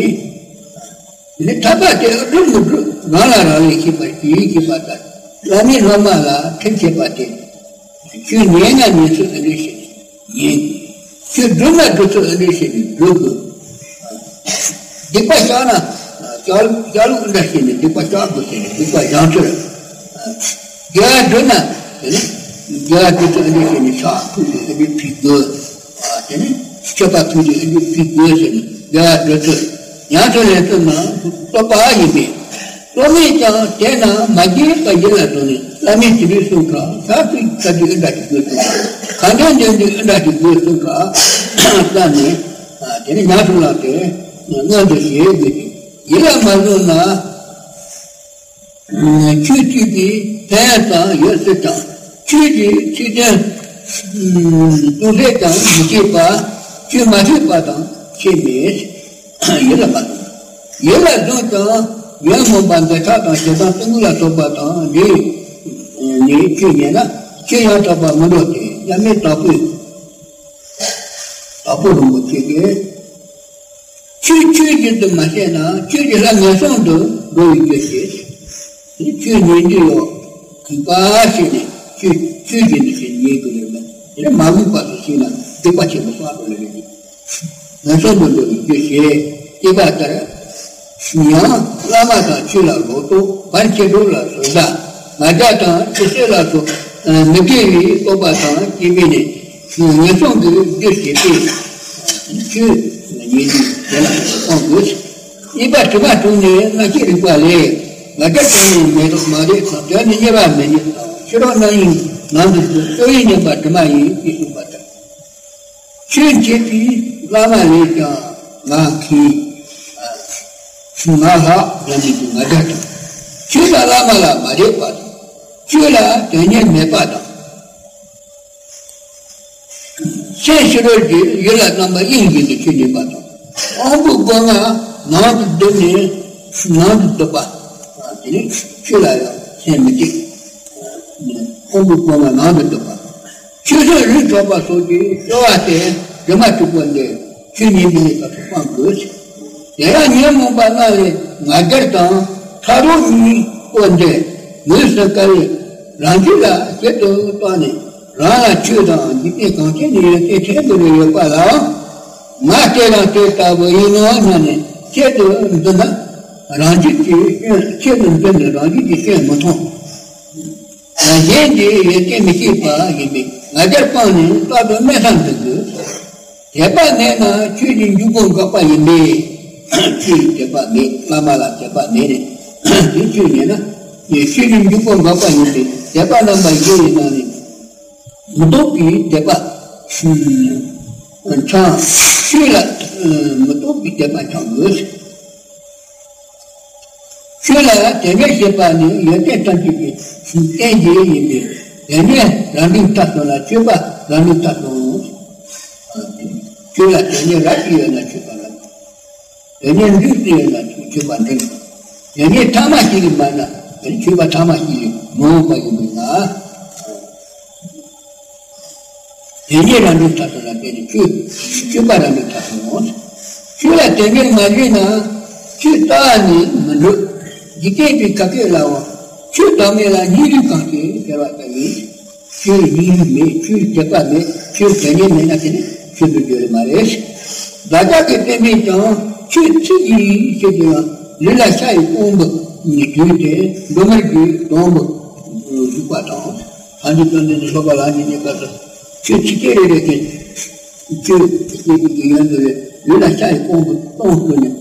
དེ་ནི་ཐར་པ་དེ་སྒྲུབ་མི་སྒྲུབ་རང་ལ་རག་ལས་ཤེས་པར་གྱིས་ཞེས་པ་ལྟར། བླ་མས་སློབ་མ་ལ་ཁྲིད་བྱེད་པ་སྟེ། ཁྱོད་ཉན་ན་ཉན་ཚུལ་འདི་འདྲ་ཞིག་ཡིན། ཆོས་སྒྲུབ་ན་སྒྲུབ་ཚུལ་ཨ་འདྲ་བྱས་ནས་སྒྲུབ་དགོས། སྡིག་པ་བཤགས་ན་བཤགས་བཤགས་ལུགས་ཨ་འདྲ་བྱས་ནས་སྡིག་པ་བཤགས་དགོས་ཟེར་ནས་སྡིག་པ་སྦྱང་ཚུལ། དགེ་བ་སྒྲུབ་ན་དེ་ནི་དགེ་བ་སྒྲུབ་ཚུལ་ཨ་འདྲ་བྱས་ནས་ཕྱག་ཕུལ་ཏེ་ཨ་འདྲ་ཕུལ་དགོས། དེ་ནི་མཆོད་པ་ཕུལ་ཏེ་ཨ་འདྲ་ཕུལ་དགོས་ཟེར་ནས་དགེ་བ་སྒྲུབ་ཚུལ། ཡང་དུ་ལེན་ཚུལ་ནི་རྟོགས་པ་ཡིན་པས། རྟོགས་མེད་ཀྱང་དེས་ན་མ་སྐྱེས་པ་ཡིད་ལ་བཟུང་ནས་བླ་མའི་དེ་འདྲའི་གསུང་གང་ཕྱག་ཚིག་ཁ་དྲི་ཨི་འདྲ་ཞིག་དགོས་གསུང་གང་ཁ་འདོན་འདོན་འདོན་ཨི་འདྲ་ཞིག་དགོས་གསུང་གང་བསམ་ནས། དེ་ནས་ཉམས་སུ་བླངས་ཏེ་སྔོན་དུ་ཞེས་དགོས་ཏེ། ཡིད་ལ་མ་བཟུང་ན། ཆོས་སྤྱོད་པའི་ཕན་ཡོན་ཙམ་ཡོད་སྲིད་ཀྱང་ཆོས་ཀྱི་ཚིག་དོན་གཏོང་ཕོད་ཀྱང་མི་ཤེས་པ། ཆོས་མ་ཐོས་པ་དང་ཁྱད་མེད། ཡིད་ལ་མ་བཟུང་། ཡིད་ལ་བཟུང་ཀྱང་ཉོན་མོངས་པ་འདོད་ཆགས་དང་ཞེ་སྡང་གཏི་མུག་ལ་སོགས་པ་དང་འདྲེས་ནས་ཆོས་ཉན་ན་ཆོས་ཡང་དག་པར་མི་འགྲོ་སྟེ། བླ་མའི་བདག་པོས་དྭགས་པོ་རིན་པོ་ཆེ་གིས། ཆོས་ཆོས་བཞིན་དུ་མ་བཤད་ན་ཆོས་ཀྱི་ལྷ་ངན་སོང་དུ་འགྲོ་བའི་རྒྱུ་བྱེད། ཆོས་ཉན་རྒྱུ་ཡོད་གུས་པ་བྱས་ནས་ཆོས་ཆོས་བཞིན་དུ་བྱས་ཉན་དགོས་ལེ་མ་དེ་ནི་མ་གུས་པ་སོགས་བྱས་ན་སྡིག་པ་ཆེན་པོ་བསགས་དགོས་ལེ་རེད། ངན་སོང་དུ་འགྲོ་བའི་རྒྱུ་བྱེད། ཅེས་པ་ལྟར། ཡང་བླ་མ་དང་ཆོས་ལ་ལོག་རྟོག་བར་ཆད་སྒྲོག་ལ་བཟོད་ཟླ་ང་རྒྱལ་དང་ཆུད་ཟོས་ལ་སོགས་མི་དགེ་བའི་རྟོག་པ་དང་སྐྱེ་བས་ནི་ངན་སོང་གི་རྒྱུ་བྱེད་པས། ཆོས་ཉན་རྒྱུ་དེ་ལ་སྤང་དགོས། གཉིས་པ་དྲི་མ་དྲུངས་ནས་རྣམ་ཤེས་རིག་པ་ལས། ང་རྒྱལ་དོན་ནི་མེད་མ་རེད་དང་དོན་ནི་དམྱལ་བ་མི་རྙེད་དང་ཕྱི་རོལ་རྣམ་གཡེང་ནང་དུ་འཛུལ་སྤྱོད་ཡུལ་ཉམས་པ་དྲི་མ་ཡིན་ཞེས་གསུངས་པ་ལྟར། ཆོས་བྱེད་པའི་བླ་མ་ལས་ཀྱང་ང་མཁས། ང་ལྷག་ཡང་མིན་གྱི་ང་རྒྱལ་དང་། ཆོས་ལ་བླ་མ་ལ་མ་རེག་པ་དང་། ཆོས་ལ་དོན་གཉེར་མེད་པ་དང་། སེམས་ཕྱི་རོལ་གྱི་ཡུལ་ལ་རྣམ་པར་གཡེང་བཞིན་དུ་ཆོས་ཉན་པ་དང་། དབང་པོའི་སྒོ་ང་ནང་དུ་བསྡུ་ནས་ནང་དུ་བསྡུ་བ། དེ་ནི་ཆོས་ལ་ཡང་སེམས་མི་གཏད། དབང་པོའི་སྒོ་ང་ནང་དུ་བསྡུ་བ། ཆོས་སྲོལ་རིགས་གྲོགས་པ་སོགས་ཀྱིས་སྐྱོ་བ་སྟེ་དྲི་མ་དྲུག་པོ་འདི་ཆོས་ཉན་པའི་སྐབས་སུ་སྤང་དགོས། དེ་ཡང་ཉོན་མོངས་པ་རྣམས་ལས་ང་རྒྱལ་དང་ཕྲག་དོག་གཉིས་པོ་འདི་ངོས་སུ་བཀར་བའི་རང་རྒྱུད་ལ་ཞིབ་ཏུ་བརྟགས་ནས་རང་ལ་ཆོས་དང་འཇིག་རྟེན་གང་ཆེ་ནས་ཡོན་ཏན་ཕྲན་བུ་རེ་ཡོད་པ་ལ། ང་དེ་དང་དེ་ལྟ་བུ་ཡིན་ནོ་སྙམ་ནས་ཆེད་དུ་འཛིན་ན་རང་རྒྱུད་ཀྱི་སྐྱོན་ཆེད་དུ་འཛིན་ནས་རང་རྒྱུད་ཀྱི་སྐྱོན་མི་མཐོང་། གཞན་གྱི་ཡོན་ཏན་མི་ཤེས་པ་ཡིན་པས་ང་རྒྱལ་སྤངས་ནས་རྟག་ཏུ་དམན་ས་འཛིན་དགོས། དད་པ་མེད་ན་ཆོས་ཀྱི་འཇུག་སྒོ་འགག་པ་ཡིན་པས། ཆོས་ལ་དད་པ་མེད། བླ་མ་ལ་དད་པ་མེད་ནས་དེ་ཆོས་ཉན་ན་ཆོས་ཀྱི་འཇུག་སྒོ་འགག་པ་ཡིན་པས། དད་པ་རྣམ་པ་བཞི་ཡི་ནང་ནས་མི་ལྡོག་པའི་དད་པ་འཆང་། ཆོས་ལ་མི་ལྡོག་པའི་དད་པ་འཆང་དགོས། ཆོས་ལ་དོན་གཉེར་བྱེད་པ་ནི་ཡོན་ཏན་ཐམས་ཅད་ཀྱི་རྟེན་གཞི་ཡིན་པས། དོན་གཉེར་རབ་འབྲིང་ཐ་དད་ལ་སྤྱོད་པ་རབ་འབྲིང་ཐ་དད། ཆོས་ལ་དོན་གཉེར་རབ་ཅིག་ཡོད་ན་སྤྱོད་པ་རབ། དོན་གཉེར་འབྲིང་ཅིག་ཡོད་ན་སྤྱོད་པ་འབྲིང་། དོན་གཉེར་ཐ་མ་ཅིག་ཡིན་པ་ན་སྤྱོད་པ་ཐ་མ་ཅིག་ཡིན་མི་འོང་བ་ཡིན་པས་ན། དེ་ཉིད་རང་གྲོལ་ཐབས་སུ་ལ་བརྟེན་ནས་ཆོས་སྤྱོད་པ་རང་གྲོལ་ཐབས་སུ་འོང་། ཆོས་ལ་དོན་གཉེར་མ་བྱས་ན་ཆོས་རྩ་བ་ནས་མི་འགྲུབ། འཇིག་རྟེན་པའི་ཁ་སྐད་ལའང་ཆོས་བདག་མེད་ལ་སྙིང་རུས་གང་ཞེས་ཟེར་བ་ལྟ་བུའི་ཆོས་སྙིང་རུས་མེད། ཆོས་དད་པ་མེད། ཆོས་དོན་གཉེར་མེད་ན་དེ་ནི་ཆོས་སུ་འགྱུར་མ་རེད། བདག་ཅག་གི་བསྟན་པས་ཀྱང་ཆོས་ཚིག་གི་ཆེད་དུ་ཡང་ལུས་ལ་ཤ་ཡི་ཀོང་བུ་བརྒྱུས་ཏེ་འབྲོག་མར་གྱི་སྡོང་བུ་བཞུགས་པ་དང་། སངས་རྒྱས་བཅོམ་ལྡན་འདས་ལྷོ་པ་ལ་ཉིད་ཀྱི་སྐབས་སུ་ཆོས་ཚིག་གི་རེ་རེ་བཞིན་ཆོས་ཀྱི་སྐད་ཀྱི་ཡོན་དུ་ལུས་ལ་ཤ་ཡི་ཀོང་བུ་སྟོང་བཀོད་ནས།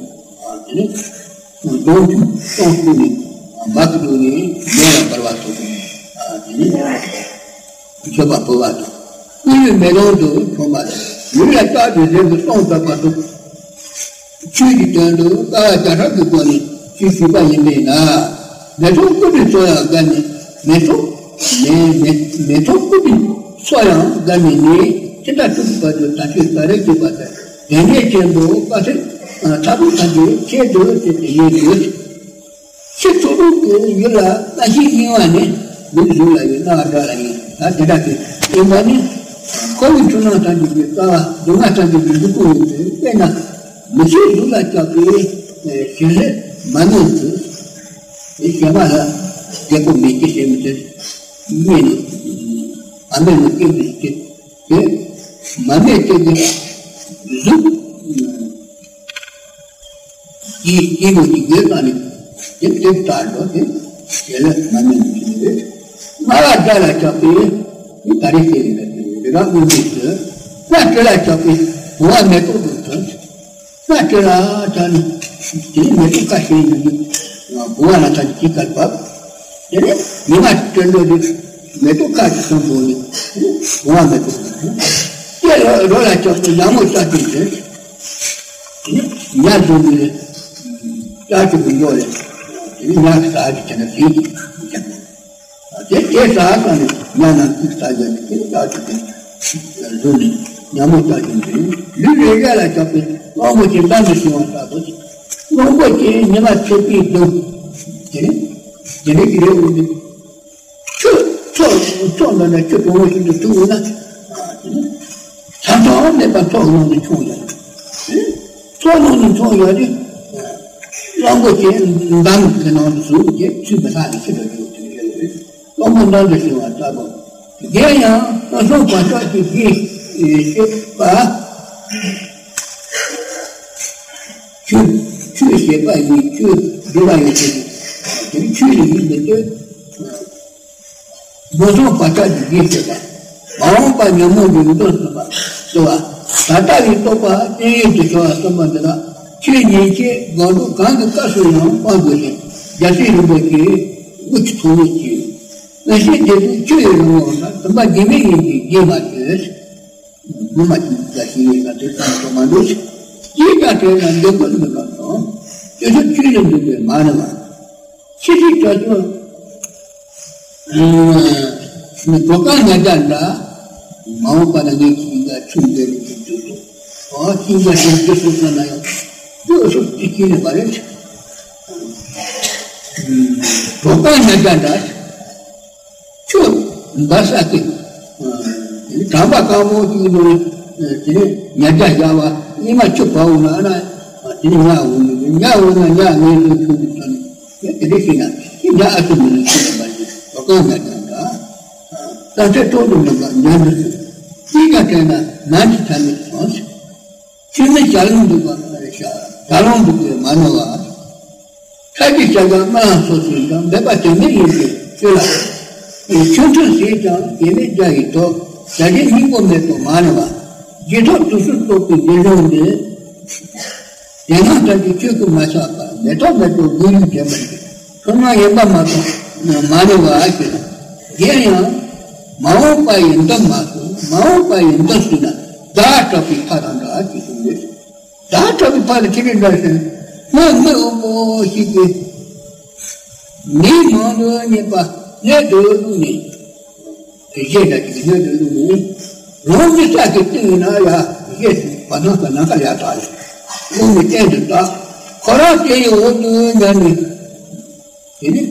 དེ་ནས་སྡོང་བུ་སྟོང་བཀོད་ནས་འབག་གི་འདུག་ནས་མེ་ལ་འབར་བ་སོགས་དེ་ནས་མཆོད་པ་ཕུལ་བ་དང་། སྐུ་ཡི་མེ་ལོང་དུ་འཁྱོངས་པ་དང་། ལུས་ལ་བཏགས་ཏེ་གཟེར་དུ་སྟོང་བཏབ་པ་སོགས། ཆོས་ཀྱི་དོན་དུ་དཀའ་བ་བརྒྱ་ཕྲག་གི་སྒོ་ནས་ཆོས་ཞུས་པ་ཡིན་པས་ན། མེ་ཏོག་ཀུན་ཏུ་འཚོ་ཡང་དགའ་ནི་མེ་ཏོག་མེ་མེ་མེ་ཏོག་ཀུན་ཏུ་འཚོ་ཡང་དགའ་ནི་མེད། ཇི་ལྟར་ཆོས་ཀྱི་བར་དུ་དལ་བྱེད་ཀ་རས་བྱེད་པ་ལྟར་དོན་གཉེར་ཆེན་པོ་དཀའ་ཐུབ་ཐབས་ཀྱི་ཆེད་དུ་བྱེད་དེ་ཡིན་དགོས། ཕྱི་ཚོགས་དྲུག་གི་ཡུལ་ལ་རྣམ་ཤེས་གཡེང་བ་ནི་ལུག་གཟུགས་ལ་ཡོད། རྣ་བ་སྒྲ་ལ་ཡིན། ད་དེ་འདྲ་དེ་ཡིན་པ་ནི་འཁོར་བའི་འཁྲུལ་སྣང་ཐམས་ཅད་ཀྱི་རྩ་བ་སྡུག་བསྔལ་ཐམས་ཅད་ཀྱི་འབྲས་བུ་ཡིན་ཏེ། དཔེར་ན་མི་ཚེ་གཟུགས་ལ་བཅག་པའི་ཞིང་ལས་མ་རྨོས་ཚུལ། དེ་གཞན་མ་ལ་རྒྱལ་པོ་མེད་ཀྱི་ཞེས་མི་ཚེ་སྨྲས་ནས་ཨ་མས་ནི་སྐྱེ་མི་སྐྱེ་དེ། མ་སྨད་ལྟེ་གི་གཟུགས་ཀྱི་སྐྱེས་བུ་གཅིག་གི་ནང་ནས་དེ་དེ་ལྟར་འགྲོ་དེ་དེ་ལ་མ་སྨད་ནས་ཀྱི་རེད། སྨྲ་བ་སྒྲ་ལ་ཆགས་པས་ནི་ད་རེས་དེ་ཡིན་པ་དེ་རེད། རང་དངོས་མེད་དུ་སྣ་དྲི་ལ་ཆགས་པས་བུང་བ་མེ་ཏོག་ཏུ་ཐོན། སྣ་དྲི་ལ་ཆགས་ནས་དེ་ནི་མེ་ཏོག་ཁ་ཤས་ཡིན་ནས་བུང་བ་ལ་ཐག་གཅིག་གར་བབས། དེ་ནས་ཉི་མ་སྤྲིན་རྡོ་རེད། མེ་ཏོག་ཁ་ཅིག་སོང་འདུག་ནས་བུང་བ་མེ་ཏོག་ནས་སྐྱེ་རོ་ལ་ཆགས་པའི་ཉ་མོ་ལྕགས་ཀྱུ་དེ། དེ་ནས་ཉ་བཟུང་ནས་ལྕགས་ཀྱུ་གི་མགོ་ལས། དེ་ནས་ཉ་གི་ཟ་གི་བྱས་ན་ཟིན་གྱི་ཀྱང་། དེ་དེ་ཟ་ས་ནས་ཉ་རྣམས་ཀྱིས་ཟ་རྒྱུ་ནི་དེ་ལྕགས་ཀྱུ་དེ་བཟུང་ནས་ཉ་མོ་ལྕགས་ཀྱུ་དེ་ལུས་རེ་རེ་ལ་ཆགས་པའི་གླང་པོ་ཆེ་འདམ་དུ་ཞིང་བ་ལྟ་བུ་དེ། གླང་པོ་ཆེ་ཉི་མ་ཚེ་པའི་སྡུག་དེ་ནས་དེ་ནས་ཀྱི་རེ་འོང་དུས། ཆུ་མཚོ་མཚོ་འདི་ནས་ཆུ་གྲང་མོ་ཞིག་ཏུ་བཏུང་ན། ས་མཚམས་མེད་པར་མཚོ་ནང་དུ་མཆོང་ཡོད། མཚོ་ནང་དུ་མཆོང་ཡོད་དུས། གླང་པོ་ཆེ་འདམ་གྱི་ནང་དུ་ཟུག་ཅེས་ཚུད་པ་ལྷག་ནས་ཤི་འགྲོ་རྒྱུ་དེ་རེད། གླང་པོ་འདམ་དུ་ཞིང་བ་ལྟ་བུ། དེ་ཡང་སོ་སོ་བག་ཆགས་ཀྱི་རྒྱུད་ཤེས་པ། ཆོས་ཆོས་ཞེས་པ་ཡིན། ཆོས་སྒྲུབ་པ་ཡོད་དེ། དེ་ཆོས་ལ་ཡིན་པའི་དོན། སོ་སོ་བག་ཆགས་ཀྱི་རྒྱུད་ཤེས་པ། མ་འོངས་པ་ཉོན་མོངས་ཀྱི་མདོ་གསུམ་པ། གསོལ་བ། ད་ལྟ་བའི་རྟོག་པ་བརྟན་གཡོ་དུ་འཆར་བ་གསུམ་པ་འདི་དག་ཆོས་ཉན་བྱེད་སྒོམ་སྒྲུབ་གང་གི་སྐབས་སུ་ཡང་སྤང་དགོས་ཤིང་རྒྱལ་སྲས་རིན་པོ་ཆེས་དབུ་མཐུ་ཐོགས་མེད་ཀྱིས། མངོན་ཤེས་བདེ་སྟོང་ཆོས་ཡི་རང་ངོ་ལ། བུམ་པ་འབྱེད་མེད་ཡིན་གྱི་རྒྱས་མ་ཐོས། སྔོན་མ་དེ་འདྲ་ཞིག་ཡིན་ན་དེ་ཙམ་དུ་མ་འདུག་ཅེས་ཀྱང་དྲན་ན་འདོད་པ་མི་འགག་དང་། སྤྱོད་ཚུལ་ཆོས་ལ་འདུག་པས་མ་ནུས་པ། ཕྱི་སྲིད་དྲག་སྤྱོད། གྲོགས་གང་ཉ་རྒྱ་འདྲ། མ་འོངས་པ་ན་ངས་ཅི་ཡིན་ཀ་ཆུང་འདྲ་རེད་ཅེས་འདོད་དོ། ཨ་ཅི་ཡིན་ཀ་ཞེས་འདོད་སོང་ཙམ་ན་ཡང་འདོད་སོང་ཅི་སྐྱེས་ནས་པ་རེད། གྲོགས་གང་ཉ་རྒྱ་འདྲ། ཆུ་འབར་ས་དེ། དྲང་པ་དཀར་མོ་གཅིག་ནང་དེ་ནས་ཉ་རྒྱ་བཞག་པ་གཉིས་མ་ཆུ་བབས་འོང་ན་ཨ་ན། དེ་ནས་ཉ་འོང་ནས་ཉ་འོང་ན་ཉ་ངན་ལུས་ཆུང་དུ་སོང་ནས་དེ་འདྲ་ཞིག་ན་དེ་ཉ་ཨ་ཚོ་མི་ལུས་ཆུང་དུ་མ་ཡིན་རོ་ཀང་ཉ་རྒྱ་འདྲ། ད་ཚེ་ཐོག་ཏུ་མི་འབར་ཉ་འདུ་ཚུལ་གཅིག་ཀྱང་དྲན་ན་ནམ་ཞིག་ཐ་མལ་དུ་སོང་ཟེར། ཆོས་མིན་བྱ་ལོང་འདུག་པ་ཞག་བྱ་ལོང་འདུག་པས་མ་ནོར་བ། ཁ་ཅིག་བྱ་དགའ་སྨོན་ལམ་སོགས་སུ་ཡང་འབད་པ་དོན་མེད་ཡིན་པའི་ཆོས་ལ། ཆོས་མཐུན་ཟེར་ཀྱང་དེ་མེད་རྒྱ་ཡི་ཐོག་བྱ་བྱེད་སྙིང་པོ་མེད་དོ་མ་ནོར་བ། རྗེས་ཐོབ་དུག་གསུམ་རྟོག་པའི་རྗེས་ལུང་འདི། དེ་སྣང་ལྟར་གྱི་ཆོས་ཀུན་མ་ཆགས་པ་མེ་ཏོག་མེ་ཏོག་དགུ་ཡུག་ལྡན་པ་ཡིན། ཐོག་མ་ཡིན་པ་མ་གཏོགས་མ་ནོར་བ་ཞེས། གཞན་ཡང་། མ་འོངས་པ་ཡི་མདོ་མ་གསུངས། མ་འོངས་པ་ཡི་མདོ་ཞུས་ན་བདག་གྲགས་པའི་ཕ་དང་འདྲ་ཞེས་གསུངས་ཏེ། བདག་གྲགས་པའི་ཕ་ལ་ཅི་རིགས་འདྲ་ཞིང་སྔོན་མི་འོང་པོ་ཞིག་གིས་མི་མང་དུ་རྙེད་པ་སྣོད་དུ་བླུགས་ནས། གཞས་འདྲ་ཞིག་སྣོད་དུ་བླུགས་ནས། རང་གི་ས་གི་སྟེང་ན་ཡ་གཞས་ཤིག་བ་ནང་གི་ནམ་མཁའ་ཡར་དྲག་ལ་བླུགས་ནས་སྟེང་དུ་བཏགས། ཁོ་རང་དེ་ཡི་འོག་ཏུ་ཉལ་ནས། དེ་ནས།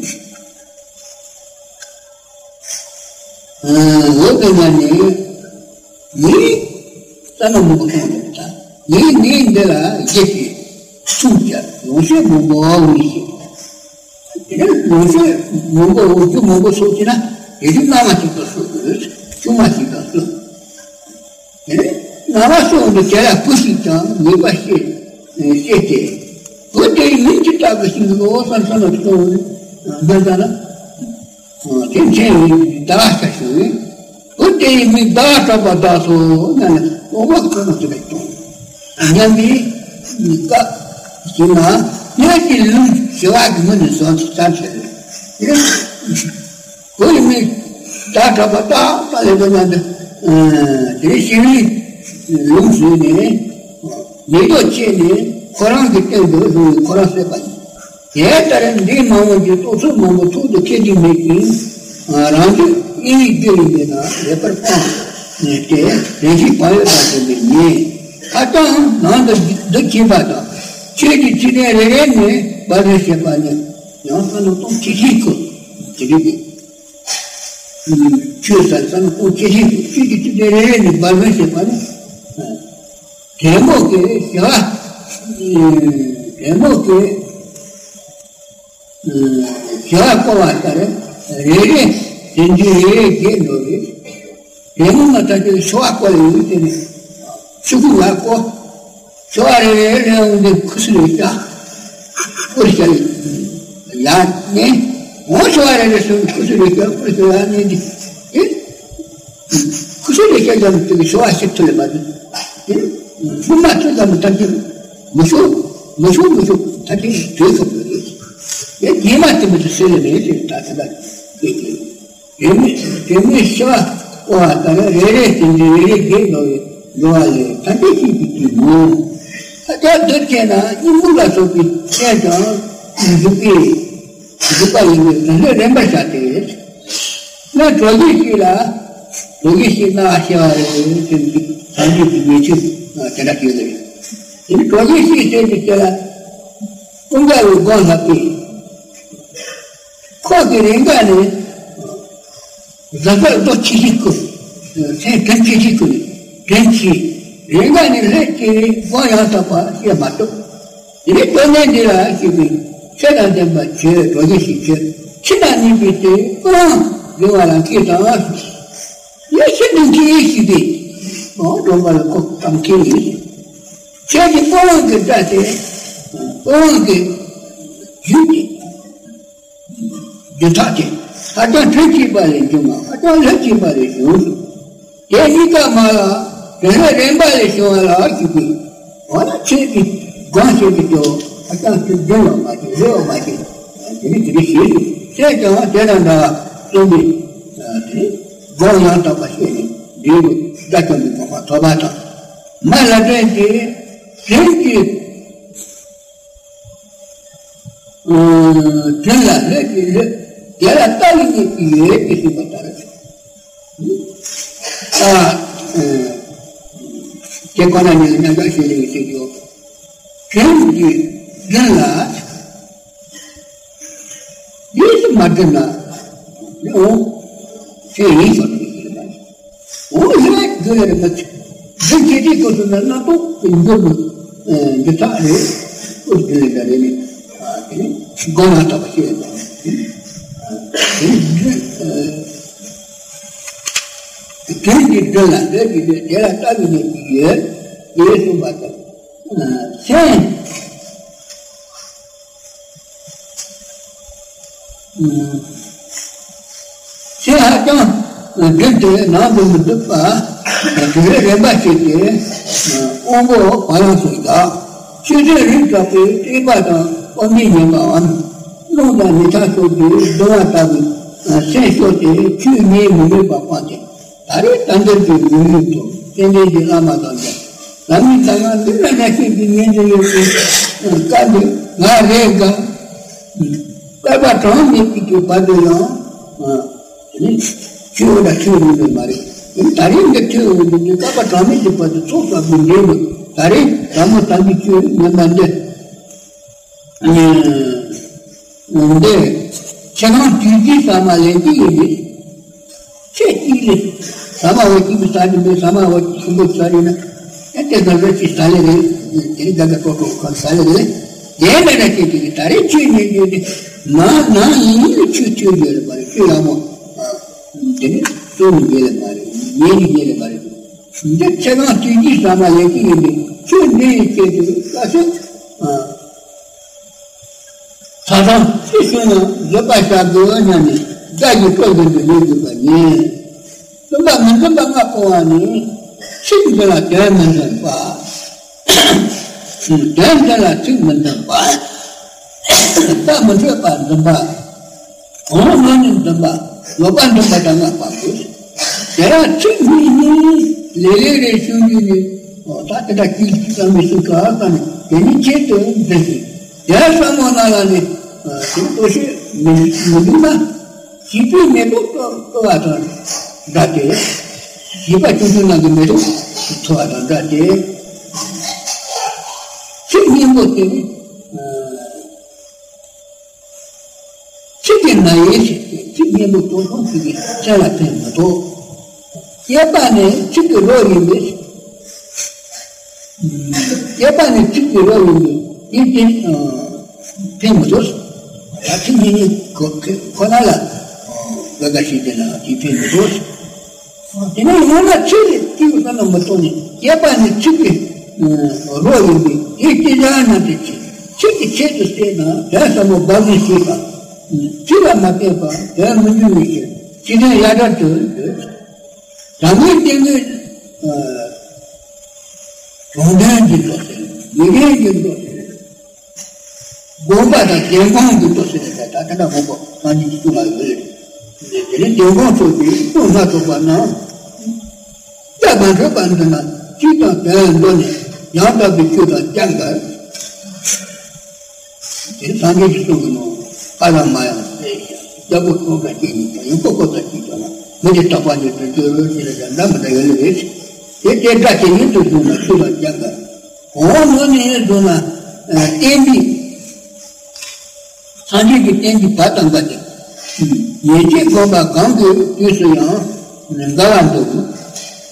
འོག་ཏུ་ཉལ་ནས། ངས་རྩ་ན་མང་པོ་མཐོང་ཡོད་ད། ངས་ངས་འདི་ལ་བཞེས་ཏེ་གསུངས་ཀྱང་ལོངས་སྤྱོད་མང་པོ་འོང་ནི་ཞིག་དེ་ནས་ལོངས་སྤྱོད་མང་པོ་འོང་རྒྱུ་མང་པོ་སོགས་ཀྱི་ན་དེ་དུས་སྣང་བ་ཅིག་ཏུ་སོགས་ཀྱི་ཆུང་མ་ཞིག་དང་སོགས། དེ་ནས་སྣང་བ་སོགས་འདི་དེ་ལ་བུ་ཞིག་ཀྱང་ངེས་པ་བཤད་བཤད་དེ། བུ་དེའི་མིང་ཅི་ལྟ་བུ་ཞིག་ལོ་བསམ་བསམ་ལ་སོང་བས་འདི་ལྟ་ན། དེ་མཚན་ཡིན་ཟླ་བ་ཆ་བྱུང་བས། བུ་དེ་ཡི་མིང་ཟླ་བ་གྲགས་པ་བཏགས་སོ་སྙམ་ནས་དབང་པོ་ཀུན་ཏུ་དེ་ལས་སྐྱོང་། སྙམ་པའི་སྐབས་ཤིག་ན་སྣོད་ཀྱི་ལུས་ཞི་བ་གི་མུ་ནས་བཟུང་སྟེ་བསམ་བྱས་ནས། བུ་ཡི་མིང་ཟླ་བ་གྲགས་པ་ཏག་ཏག་ལས་པ་ཉམས་ཏེ། དེ་ཞི་བའི་ལུས་བཟུང་ནས། མེ་ཏོག་བཅད་ནས་ཁོ་རང་གི་སྟེང་དུ་ལྷུང་བས་ཁོ་རང་བསད་པ་ཡིན། དེ་ལྟར་འདི་མང་བོ་གྱི་རྟོག་ཚོགས་མང་པོ་ཐུག་ཏུ་ཁེལ་རྒྱུ་མེད་ཅིང་། རང་རྒྱུད་དབྱེ་བའི་རྒྱུ་ཡིན་པས་ན་ལེགས་པར་སྤངས་ཏེ་རེ་ཞིག་བག་ཡོད་དང་ལྡན་པས་ཉེ། ཧ་ཅང་ནང་དུ་འདུ་བྱེད་པ་དང་ཆོས་ཀྱི་ཚིག་དོན་རེ་རེ་ནས་སྦ་གསང་བྱེད་པ་ནི་ཡང་ས་ནང་སྟོང་ཆེ་ཆེ་ཁུ་དེ་རེད། ཆོས་ཟེར་ས་ནི་ཁོང་ཅི་ཞིག་ཆོས་ཀྱི་ཚིག་དོན་རེ་རེ་ནས་སྦ་གསང་བྱེད་པ་ནི། དེ་མོ་གི་བྱ་བ། དེ་མོ་གི་བྱ་བ་བསྐོར་བ་ལྟར་རེ་རེ་དེ་འདྲའི་རེ་རེ་བརྒྱད་འགྲོ་རེད། དེ་མོ་མ་ཐག་ཏུ་འཆི་བ་བསྐོར་ཡོད་དེ་ནི་ ཆུ་ཁུ་ཡར་བསྐོར། ཞོ་བ་རེ་རེ་ལེན་འོང་དུས་ཁུ་སུ་རེ་བཞག་སྐུ་རེ་བཞག་ཡར་མནན། འོང་ཞོ་བ་རེ་རེ་སོང་ཁུ་སུ་རེ་བཞག་སྐུ་རེ་བཞག་ཡར་མནན་ཏེ། ཨེ། ཁུ་སུ་རེ་བཞག་ཀྱང་དེ་གི་ཞོ་བ་ཞིག་ཐུབ་ལེ་མ་ཐུབ། ཨེ། སྔོན་མ་ཐུབ་ཙམ་ཐབས་ཀྱིས་མི་ཤོར། མི་ཤོར་མི་ཤོར་ཐབས་ཀྱིས་དུས་ཐུབ་དགོས་རེད། ཨེ། རྗེས་མ་དེ་མི་ཚེ་སྲོལ་ལས་མེད་ཅེས་ད་ཐུབ་པ་དགོས་ཀྱི། དེ་ནས་དེ་ནས་ཤི་བ་སྐོར་བ་ལྟར་རེ་རེ་བཞིན་དུ་རེ་རེ་བརྒྱད་འགྲོ་བའི་འགྲོ་བ་ལས་ཐམས་ཅད་ཤེས་ཀྱི་དུས་མོ། ཨ་ཅག་འདི་བྱས་ན་གཉིད་ལམ་ལ་སོགས་པའི་རྐྱེན་དང་འཇུག་པའི་འཇུག་པ་ཡིན་པས་རང་ལུས་རན་པར་བྱ་སྟེ། སྔར་གྲོ་བཞིན་ཞིག་ལ་གྲོ་བཞིན་ཞིག་སྣང་བ་ཤེས་པ་རེད་ཟེར་གྱི་སངས་རྒྱས་ཀྱི་ཉེས་ཆད་དེ་འདྲ་ཡོད་རེད། དེ་ནི་གྲོ་བཞིན་ཞིག་ཟེར་གྱི་དེ་ལ་ཀུན་དགའ་བོས་སྒོམ་ལྷག་པས། ཁོག་གི་རེ་འགའ་ནི་གཟའ་སྐར་རྡོ་ཆེ་ཆེ་ཁུ། མཚན་དྲིན་ཆེ་ཆེ་ཁུ་ནི་དྲིན་ཆེ། རེ་འགའ་ནི་ལྷད་ཀྱི་སྒོ་ཡང་དག་པ་ཤེས་མ་ཐུབ། དེ་ནི་དོན་གནད་འདི་ལ་ཞེས་པའི་ཚེ་དང་ལྡན་པ་ཆོས་གྲོགས་ཤིག་ཆོས་ཕྱི་ནང་གཉིས་པའི་སྟེང་ཀུན་འབྱུང་བ་ལ་མཁས་དང་། ཡེ་ཤེས་དང་མཁས་ཤིག་སྟེ། འོ་གྲོང་པ་ལ་ཁོག་གཏམ་མཁས་ཡིན། ཆོས་ཀྱི་ཀུན་སློང་གི་སྒྲ་སྟེ། ཀུན་སློང་གི་རྒྱུད་ཀྱི། རྒྱུ་མཐའ་དེ་ཧ་ཅང་དྲིན་ཆེ་བ་ལས་བྱུང་བ་ཧ་ཅང་ལྷད་ཆེ་བ་ལས་བྱུང་། དེ་གཉིས་ཀ་མ་ལ་དེ་ལས་རན་པ་ལས་བྱུང་བ་ལ་ཞུགས་པས། འོ་ན་ཆོས་ཀྱི་སྒོམ་བྱེད་ཀྱི་སྐྱོ་ཧ་ཅང་ཆོས་རྒྱུན་ལ་མ་བྱེད་ལེའུ་མ་བྱེད། དེ་ནི་དེ་ནི་ཞེས་སུ་བཤད་ཀྱང་དེ་དང་འདྲ་བ་གསུངས་པས། དེ་ནི་སྒོམ་ཡང་དག་པ་བཤད་ནས་འབྲས་བུ་དགྲ་བཅོམ་པའི་གོ་འཕང་ཐོབ་པ་དང་། མ་ལ་དྲན་གྱི་དྲིན་གྱི། དྲིན་ལ་ལྷད་ཀྱི་ལྷད། དེ་ལ་ལྟ་བའི་གནས་ཀྱི་ཡོད་ཅེས་གསུངས་པ་ལྟར། ཨ། དེ་ཁོ་ན་ཉིད་ལ་མཉམ་བཞག་བྱེད་ལེའུ་ཞེས་བརྗོད། དྲིན་གྱི་དྲིན་ལ། ཡིད་སུ་མ་དྲན་ན། འོ། ཞེས་ཡིད་སུ་དྲན་ན། འོ་ཡིན་ན་རྒྱུ་ལས་རེད་མ་ཚིག་རྒྱུ་ཆེ་ཆེ་ཁོ་ཚོ་ན་སྣ་ཐོག་གི་འགྱུར་བ་འདི་དག་རེད། ཨོ་རྒྱུ་ལས་ད་རེད་ནི། དེ་ནི་སྒོམ་ལ་བཏགས་པ་ཞིག་རེད། དེ་ནི་རྒྱུ་དེ་ནི་རྒྱུ་ལ་འདོད་ཀྱི་འདོད་དེ་ལ་ལྟ་བའི་ནི་དེ་ཡོད་ཡོད་གསུངས་པ་དང་། མཚན། ཚེ་ཧ་ཅང་བསྒྲིབས་ཏེ་ནང་དུ་མི་འདུག་པ། དེ་རིང་རན་པ་བྱས་ཏེ། དབང་པོ་བ་ལང་སོགས་དག་ཆོས་ཚན་རིམ་དྲག་པོའི་སྤྲོས་པ་དང་དབང་པོའི་ཉམས་པའམ། རླུང་དང་ནད་ཆགས་སོགས་ཀྱིས་གདུང་བ་ལྟ་བུའི་སེམས་ཤོར་ཏེ་ཆོས་ཉན་མི་ནུས་པ་སྤངས་ཏེ། ད་རེས་ད་འདིར་གྱི་མི་ལུས་དང་ཙན་དན་གྱི་བླ་མ་དང་འདྲ། ལམ་མི་དང་ང་འདི་ལ་གནས་ཤིང་གི་ཉན་དུ་ཡོད་པའི་བཀའ་འདི་ང་རེ་དགའ། བསྐལ་པ་གྲངས་མེད་ཅིག་གི་བར་དུ་ཡང་། ཆོས་འོ་ད་ཆོས་རིག་པས་མ་རེད། ད་རེས་འདི་ཆོས་འོ་འདི་བསྐལ་པ་གྲངས་མེད་ཀྱི་བར་དུ་ཚོགས་བསགས་པའི་འབྲས་བུ་ད་རེས་དགའ་མོ་དམ་པའི་ཆོས་ཉན་པ་འདི། འདི་ཁྱེད་རང་དུས་ཀྱི་ཟ་མ་ལེན་གྱི་ཡིན་པས། ཁྱེད་ཀྱིས་ལས་ཟ་མ་བ་གཅིག་གི་ཟ་རྒྱུ་མེད། ཟ་མ་བ་གཅིག་གསུམ་པོ་ཟ་རྒྱུ་ན་ཨེ་དེ་ག་རེ་ཅིག་ཟ་ལེ་རེད། དེ་ནི་དགའ་དགའ་སྤྲོ་སྤྲོ་གང་ཟ་ལེ་རེད། དེ་མེད་ན་ཁྱེད་ཀྱིས་ད་རེས་ཆོས་ཉན་རྒྱུ་དེ་ནང་ནང་ཡིན་ཡིན་ཆོས་ཐོས་རྒྱུ་རེད་པ་རེད། ཆོས་ཡག་མོ་དེ་ནི་གསོ་ནི་རྒྱུ་རེད་པ་རེད། ཉན་ནི་རྒྱུ་རེད་པ་རེད། འདི་ཚེ་གང་དུས་ཀྱི་ཟ་མ་ལེན་གྱི་ཡིན་པས་ཆོས་འདི་ཡི་ཆེད་དུ་བཀའ་སྲོལ། ད་དུང་ཅི་ཞུ་ན་བཟོད་པ་བྱ་དགོས་སྙམ་ནས་དགྲ་ཡི་སྲོག་འཛིན་དུ་ལེན་དགོས་པ་ཡིན། བཙུན་པ་མི་འཛིན་པ་ལྔ་སྤོང་བ་ནི། ཚིག་འདི་ལ་དོན་མི་འཛིན་པ། དོན་འདི་ལ་ཚིག་མི་འཛིན་པ། རྟགས་མི་འཕྲོད་པ་འཛིན་པ། གང་ལ་ནི་འཛིན་པ། ལོག་པ་འཛིན་པ་དང་ལྔ་པ་དགོས། དེ་ཡང་ཚིག་གཉིས་ནི་ལེ་ལེ་རེ་ཞུ་རྒྱུ་ནི། ད་དེ་འདྲ་གཅིག་གཅིག་ཙམ་མི་སྲིད་ག་ཙམ་ནི་དེ་ནི་ཆེད་དུ་འཛིན་ཞིང་། དེ་ཚང་མ་ནང་ལ་ནི་དེ་ལྟོ་ཤེས་མི་མི་འདུག་ན། བྱིས་པའི་མེ་ཏོག་ལྟོ་ལྟོ་བ་དང་འདྲ་སྟེ། བྱིས་པ་ཆུང་ཆུང་རྣམས་ཀྱི་མེ་ཏོག་ཐོ་བ་དང་འདྲ་སྟེ། ཚིག་སྙན་པོ་དེ་ནི། ཚིག་གི་ན་ཡས་ཤིག་སྟེ་ཚིག་སྙན་པོ་སྟོང་སྟོང་ཚིག་གི་སེམས་ལ་ཕན་མི་ཐོགས། གཡས་པ་ནི་ཚིག་གི་རོ་ཡིན་པས། གཡས་པ་ནི་ཚིག་གི་རོ་ཡིན་པས་དེ་དེ་ཕན་མི་ཐོགས། ད་ཚིག་གཉིས་ནི་ཁོ་ཁོ་ན་ལ་དགའ་དགའ་ཞིག་དེ་ན་དེ་ཕན་མི་ཐོགས། དེ་ནས་ཡང་ན་ཚིག་གི་སྐྱེས་བུ་བསམ་བློ་མི་གཏོང་ནས་སྐྱེས་པ་ནི་ཚིག་གི་རོ་ཡིན་པས་དེ་སྐྱེས་བྱ་རྣམས་ཀྱི་ཚིག་ཚིག་གི་ཆེད་དུ་བྱས་ན་དོན་ཟབ་མོ་འབའ་ཞིག་ཤེས་པ། ཚིག་ལ་མ་བརྟེན་པར་དོན་མི་འགྱུར་བའི་ཕྱིར་ཚིག་དོན་ཡ་བྲལ་དུ་འདོད། དྲང་ངེས་བསྟན་གྱི་དྲང་དོན་གྱི་མདོ་ཟེར། ཡོན་ཏན་གྱི་མདོ་ཟེར། དགོངས་པ་དང་བདེན་དཔང་གི་མདོ་ཟེར་ནས་ད་ལྟ་དགོངས་པ་སངས་རྒྱས་ཀྱི་གསུང་ལ་ཡོད། དེ་ནས་བདེན་དཔང་ཚོགས་ཀྱི་གསུང་སྣ་ཚོགས་པ་རྣམས་སྐྱབས་མ་འགྲོ་བར་འདོད་ན་ཚིག་དང་དོན་མདོ་ནས་ཡང་དག་པའི་ཆོས་དང་སྐྱབས་འགལ། དེ་སངས་རྒྱས་ཀྱི་གསུང་གི་ནང་ཨ་ར་མ་ཡང་ཟེར་ཡང་རྒྱལ་པོ་གང་དང་སྐྱེ་ཉིད་ཀྱང་ཡང་ཁོ་ཁོ་དང་གཅིག་ཀྱང་ན་མི་དེ་དག་པ་ཉིད་དུ་འགྱུར་ཞེས་ལ་ཡང་འདྲ་མི་འདྲ་ཡོད་ལེ་རེད། དེ་དེ་འདྲ་ཇི་སྙེད་དུ་བཟུང་ན་ཆོས་ལ་སྐྱབས་འགལ། གང་ནོ་ནས་བཟུང་ན་བསྟན་པའི་སངས་རྒྱས་ཀྱི་བསྟན་པའི་བར་དང་འགལ་ཏེ། ཡན་ཆད་དགོངས་པ་གང་གི་དུས་སུ་ཡང་འགལ་བར་འདུག་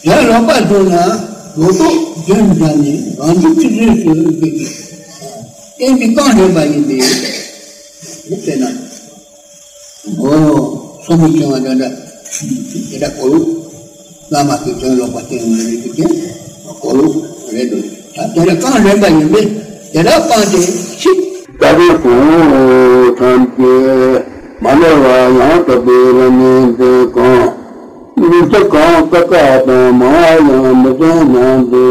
དོན་ལོག་པར་བཟུང་ན་ལོག་རྟོག་རྒྱུན་བསྒྲིམས་ནས་རང་རྒྱུད་ཚིག་ཟིན་སུ་འགྱུར་གྱི། བསྟན་པའི་རྐང་རིམ་པ་ཡིན་པས། དཔེར་ན། འོ། སོ་མི་ཆུང་བ་འདྲ་འདྲ། དེ་འདྲ་གོ་ལུགས། བླ་མ་གིས་དོན་ལོག་པ་བསྟན་ཡོང་རེད་འདུག་ཀྱང་། གོ་ལུགས་རེད་འདུག་ད་དེ་འདྲ་རྐང་རིམ་པ་ཡིན་པས་དེ་འདྲ་སྤངས་ཏེ་ཤིག་ད་དུང་གོང་ཐམས་ཅད་མ་ནོར་བ་ཡང་དག་པའི་བླ་མའི་མཛད་གང་། ཚིག་གང་ཀ་ཁ་དང་མང་བ་ཡང་མི་གསུང་སྙམ་དུ་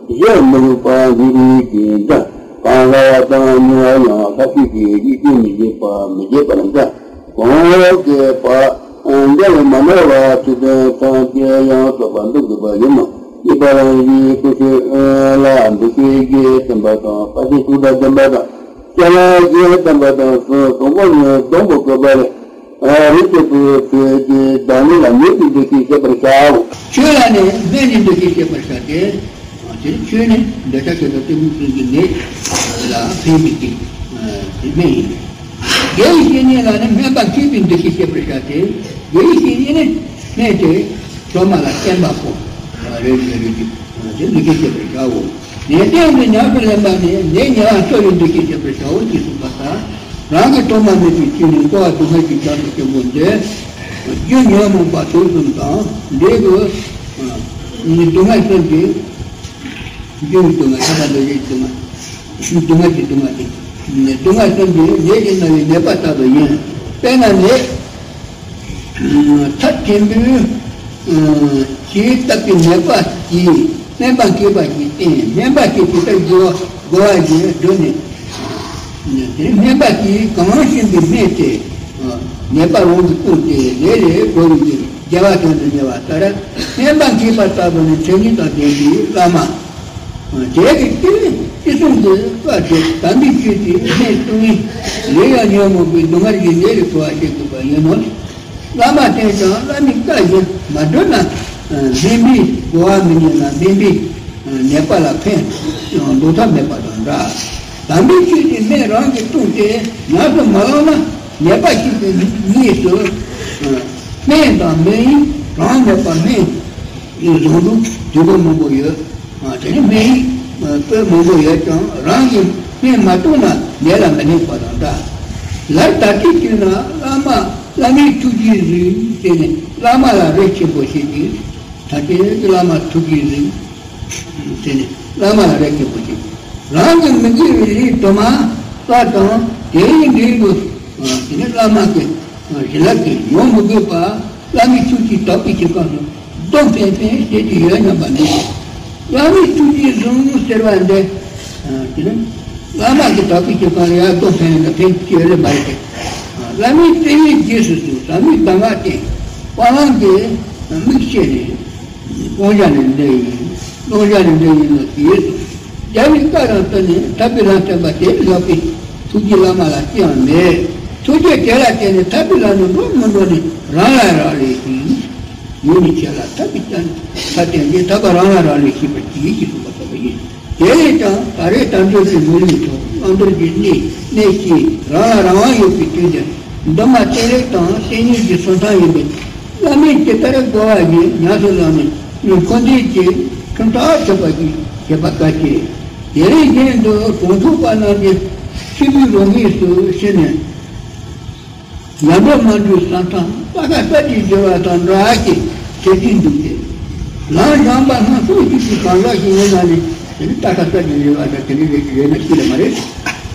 བཞེད་མི་ལུགས་པ་འདི་རིགས་ཀྱི་འདྲ། གང་ལ་དང་ཉུང་བ་ཡང་ལྷག་བཅས་ཀྱི་ཡིད་ཀྱིས་མི་བཞེད་པ་མི་བྱེད་པར་འདྲ། གོང་འོག་གི་བར་འགལ་མ་ནོར་བ་ཚིག་དོན་ཐམས་ཅད་ཡང་སོགས་པ་འདུ་དགོས་པ་ཡིན་ནོ། གཉིས་པ་རང་བཞིན་སྐུ་ཚེ་ལ་འདུ་ཤེས་བརྒྱད་བསྟན་པ་དང་། དཔའ་ཆེན་དྲུག་དང་ལྡན་པ་དང་། སྤྱན་རས་གཟིགས་བསྟན་པ་དང་གསུམ། གོང་འོག་གཉིས་སྡོམ་པ་དགོས་པ་རེད། རིགས་ཀྱི་བུ་ཆོས་ཀྱི་བདག་ཉིད་ལ་ཉེས་པའི་འདུ་ཤེས་བསྐྱེད་པར་བྱའོ། ཆོས་ལ་ནི་སྨན་ནི་འདུ་ཤེས་བསྐྱེད་པར་བྱ་སྟེ། དེ་ནི་ཆོས་ནི་འདོད་ཆགས་ཞེ་སྡང་གཏི་མུག་གསུམ་གྱི་ནད་ལ་ཕན་པའི་གི་སྨན་ཡིན། དགེ་བའི་བཤེས་གཉེན་ལ་ནི་སྨན་པ་མཁས་པའི་འདུ་ཤེས་བསྐྱེད་པར་བྱ་སྟེ། དགེ་བའི་བཤེས་གཉེན་ནི་སྨན་དེ་སློབ་མ་ལ་བསྟན་པ་པོ་རེ་རེ་རེ་རེ་དེ་འདུ་ཤེས་བསྐྱེད་པར་བྱའོ། ནད་གདོན་གྱི་ཉམས་སུ་ལེན་པ་ནི་ནད་ཉེ་བར་གསོ་བའི་འདུ་ཤེས་བསྐྱེད་པར་བྱའོ་ཞེས་གསུངས་པ་ལྟར། རང་གི་གྲོགས་མ་མེད་པའི་ཚུལ་ནི་འཁོར་བ་སྡུག་བསྔལ་གྱི་རྒྱ་མཚོ་ཆེན་པོ་འདི། རྒྱུ་ཉོན་མོངས་པ་དུག་གསུམ་དང་འདྲེས་པའི་སྡུག་བསྔལ་གསུམ་གྱིས། རྒྱུའི་སྡུག་བསྔལ། ཁྱབ་པ་འདུ་བྱེད་ཀྱི་སྡུག་བསྔལ། སྡུག་བསྔལ་གྱི་སྡུག་བསྔལ་ཏེ། སྡུག་བསྔལ་གསུམ་གྱིས་ནད་ཀྱིས་མནར་བའི་ནད་པ་ལྟ་བུ་ཡིན། དཔེར་ན་ནད་ཚབས་ཆེན་པོས་ཇི་ལྟ་བུའི་ནད་པ་གྱིས་སྨན་པ་མཁས་པ་ཞིག་བསྟེན། སྨན་པ་གིས་ཇི་ལྟར་དགེ་བ་དགེ་བ་ཞིག་བསྒྲུབས་ནས། དེ་ནས་སྨན་པ་གྱིས་གང་བྱིན་པའི་སྨན་དེ་ནད་པ་རང་གིས་བཏུང་སྟེ་ལས་ལས་གོ་བའི་རྒྱལ་བ་དོན་དུ་གཉེར་བ་ལྟར། སྨན་པ་མཁས་པ་ལྟ་བུ་ནི་མཚན་ཉིད་དང་ལྡན་པའི་བླ་མ། དེ་གི་ཏིལ་ཅི་གསུང་གི་བཀའ་སྒྲུབ་དམ་པའི་ཆོས་ཀྱི་སྨན་བཏུང་བས་ལས་ཡང་ཉོན་མོངས་པའི་སྡུག་བསྔལ་གྱི་ནད་ལས་གྲོལ་བ་བྱེད་དགོས་པ་ཡིན་ནོ། བླ་མ་བསྟེན་ཀྱང་བླ་མའི་བཀའ་བཞིན་མ་བགྲོད་ན། སྨན་པས་གོ་བ་མི་ཉན་ན་སྨན་པས་ནད་པ་ལ་ཕན་ཡང་འགྲོ་ཐབས་མེད་པ་དང་འདྲ། དམ་པའི་ཆོས་ཀྱི་སྨན་རང་གིས་བཏུང་སྟེ་ཉམས་སུ་མ་བླངས་ན་ནད་པ་གཅིག་གི་ཉིད་དུ་སྨན་དང་སྨན་ཡིན་རང་ནད་པ་སྨན་ཡིན་བཟུང་ལུགས་དུས་འཁོར་མང་པོ་ཡོད། དེ་ནི་སྨན་ཡིན་པོད་མང་པོ་ཡོད་ཀྱང་རང་གིས་སྨན་མ་བཏུང་ན་ནད་ལ་མི་གནས་པ་དང་འདྲ། ལར་ད་ལྟའི་དུས་ན་བླ་མ་བླ་མའི་ཐུགས་རྗེས་གཟིགས་ཟེར་ནས་བླ་མ་ལ་རེ་ཆེན་པོ་བྱེད་ཅིང་། ད་ལྟའི་བླ་མ་ཐུགས་རྗེས་གཟིགས་ཟེར་ནས་བླ་མ་ལ་རེ་ཆེན་པོ་བྱེད་ཅིང་། རང་གི་མི་དགེ་བའི་ལས་དུ་མ་བསགས་དང་དེའི་འབྲས་བུ་དེ་ནི་བླ་མ་གི་བྱིན་རླབས་ཀྱིས་ཡོང་མི་དགོས་པ། བླ་མའི་ཐུགས་ཀྱིས་དག་པའི་ཁྱད་པར་དུ་གདོང་ཕན་ཕན་བྱེད་ཀྱི་ཡོད་སྙམ་པ་མེད་དེ། བླ་མའི་ཐུགས་རྗེས་བཟུང་ཟེར་བ་འདི། དེ་ནི་བླ་མ་གི་དག་པའི་ཁྱད་པར་ཡང་གདོང་ཕན་ཡོད་ན་ཕན་གྱི་ཡོད་ལེ་མ་རེད་དེ། བླ་མའི་བརྩེ་བའི་རྗེས་སུ་བཟུང་ཟབ་མོའི་གདམས་ངག་བསྟན། དཔའ་བླང་གི་མིག་ཕྱེ་ནས། དབང་ཆ་ནི་འདི་ཡིན། དབང་ཆ་ནི་འདི་ཡིན་ལ་དེའི་ཚོ། རྒྱལ་བའི་བཀའ་དང་བསྟུན་ནས་ཐར་པའི་ལམ་བསྟན་པ་དེ་ལས་ལྷག་པའི་ཐུགས་རྗེ་བླ་མ་ལ་ཅི་ཡང་མེད། ཐུགས་རྗེ་དེ་ལ་བརྟེན་ནས་ཐར་པའི་ལམ་དུ་འགྲོ་མི་འགྲོ་ནི་རང་ལ་རག་ལས་ཤིང་། ཡུལ་ནི་ཆེ་ལ་ཐར་པའི་ཆ་ནས་ཐར་བསྟན་ཏེ་ཐར་པ་རང་ལ་རག་ལས་ཤེས་པར་གྱིས་ཞེས་གསུངས་པ་ལྟ་བུ་ཡིན། དེ་ལས་ཀྱང་ད་རེས་དལ་འབྱོར་གྱི་མི་ལུས་ཐོག་བླང་དོར་གྱི་གནས་གནས་ཀྱིས་རང་ལ་རང་དབང་ཡོད་པའི་དུས་འདིར་འདུན་མ་བསྟེན་ལེགས་དང་བསྟེན་ཉེས་ཀྱི་སོ་ཐམ་ཡིན་པས། བླ་མས་ཇི་ལྟར་བསྒོ་བ་བཞིན་ཉམས་སུ་བླངས་ནས་འཁོར་འདས་ཀྱི་ཁྱིམ་ཐག་ཆོད་པ་ཞིག་བྱེད་པ་དཀའ་སྟེ། དེ་རིང་རྒྱུན་དུ་གྲོང་ཚོ་པ་རྣམས་ཀྱི་ཕྱི་ལུས་རོ་ངེས་སུ་ཕྱིན་ནས། ཡར་འགྲོ་མར་འགྲོའི་ས་ཐམ་པ་ཁ་ས་ཀྱིས་བསྒྱུར་བ་དང་འདྲ་ཞིག་བྱེད་ཀྱིན་འདུག་སྟེ། ལམ་སྦྱངས་པ་སྣ་ཚོགས་ཤིག་གིས་གང་ཟག་ཞིག་ཡིན་ན་ནི་དེ་ནི་ཏག་ཏག་ཏག་ཏག་རེད་བ། ད་དེ་འདྲ་རེད་རེད་ན་ཅི་ལ་མ་རེད།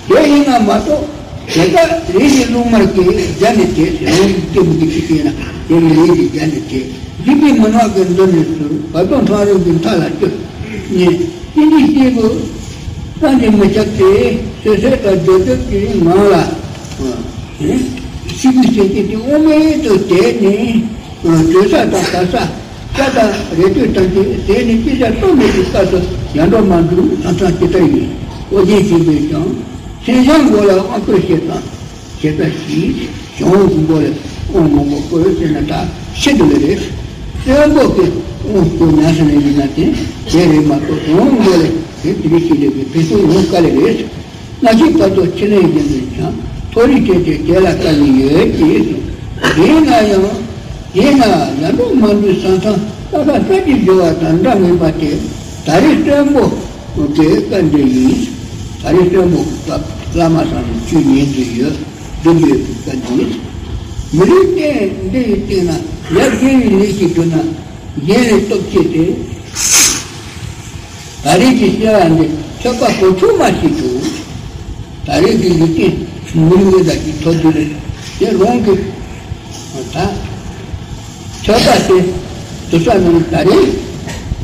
དེ་ཡིན་ན་མ་གཏོགས་དེ་ལྟར་རེ་ཞིག་རླུང་དམར་གྱིས་སྦྱར་ནས་བྲེད། དེ་རང་གི་སྐྱེ་མི་གི་ཅི་ཞིག་ཡིན་ན་དེ་ནི་རེ་ཞིག་སྦྱར་ནས་བྲེད། འཇིགས་པའི་མུན་ནག་གི་མདུན་ནས་ཚུར། བར་དོ་འཕྲང་རིང་གི་མཐའ་ལ་སྐྱོལ། ནས་ཅི་འདྲའི་སྐྱེས་བུ་བསམ་གྱིས་མི་ཁྱབ་སྟེ། ཚེ་ཟད་དང་སྡོད་སྡོད་ཀྱི་ངང་ལ་ཤི་བའི་སེམས་ཅན་དེ་དབུ་མེད་དུ་བསྡད་ནས། གྲོལ་ས་དང་དར་ས། ས་དང་རི་ཁྲོད་ཐམས་ཅད་ཟད་ནས་དཔེ་ཆ་ལྟོ་མེད་པའི་སྐབས་སུ་ཡར་འབྲོག་མར་འབྲོག་ལམ་སང་ཇི་ལྟར་ཡིན། ཨོ་རྒྱན་ཆེན་པོས་ཀྱང་། མཚན་བྱང་མགོ་ལ་དབང་བསྐུར་ཞེས་དང་ཞེས་པ་ཞིག་བྱང་མགོ་ལ་དབང་མང་པོ་བསྐུར་ཟེར་ན་ད་ཤིན་ཏུ་ལས་རེད། སྟོན་པོ་གི་དབང་བསྐུར་ཉམས་སུ་ལེན་ཡིན་ན་དེ་དེ་རེད་མ་གཏོགས་བྱང་མགོ་ལ་དེ་དེ་རིགས་ཤིག་ལས་པའི་ཕན་ཚུན་ཡོང་དཀའ་ལས་རེད། སྔ་ཕྱི་བར་དུ་ཕྱི་ལས་བཞིན་དུ་འཆང་། མཐོ་རིས་བྲལ་ཏེ་དེ་ལ་དཀའ་ལས་ཡོད་ཅེས་གསུངས། དེས་ན་ཡང་། དེས་ན་ཡར་འབྲོག་མར་འབྲོག་ས་མཚམས་ས་ཁ་ས་ཀྱི་སྦྱོར་བ་དང་འདྲ་མིན་པ་དེ་ད་རེས་སྟོན་པོ་གི་བཀའ་འདི་ཡིན། ད་རེས་སྟོན་པོ་གི་བཀའ་བླ་མ་ཚང་ནས་ཆོས་ཉན་གྱི་ཡོད། འདི་འདྲའི་བཀའ་འདི་མི་རིགས་བསྟན་འདི་ཡི་སྟེང་ན་ཡར་རྒྱས་པའི་ལས་ཤིག་གྲུབ་ན་གཞན་ལས་སྟོབས་ཆེ་སྟེ། ད་རེས་ཀྱི་བཤད་པ་འདི་ཐོས་པ་གོ་ཆོད་མ་ཞིག་འདུག་ད་རེས་ཀྱི་ལུས་རྟེན་མི་ལུས་དང་གཅིག་ཐོབ་རྒྱུ་རེད། དེ་རང་གི་ད་ཐོས་པ་དེ་དུ་ས་ནང་ད་རེས་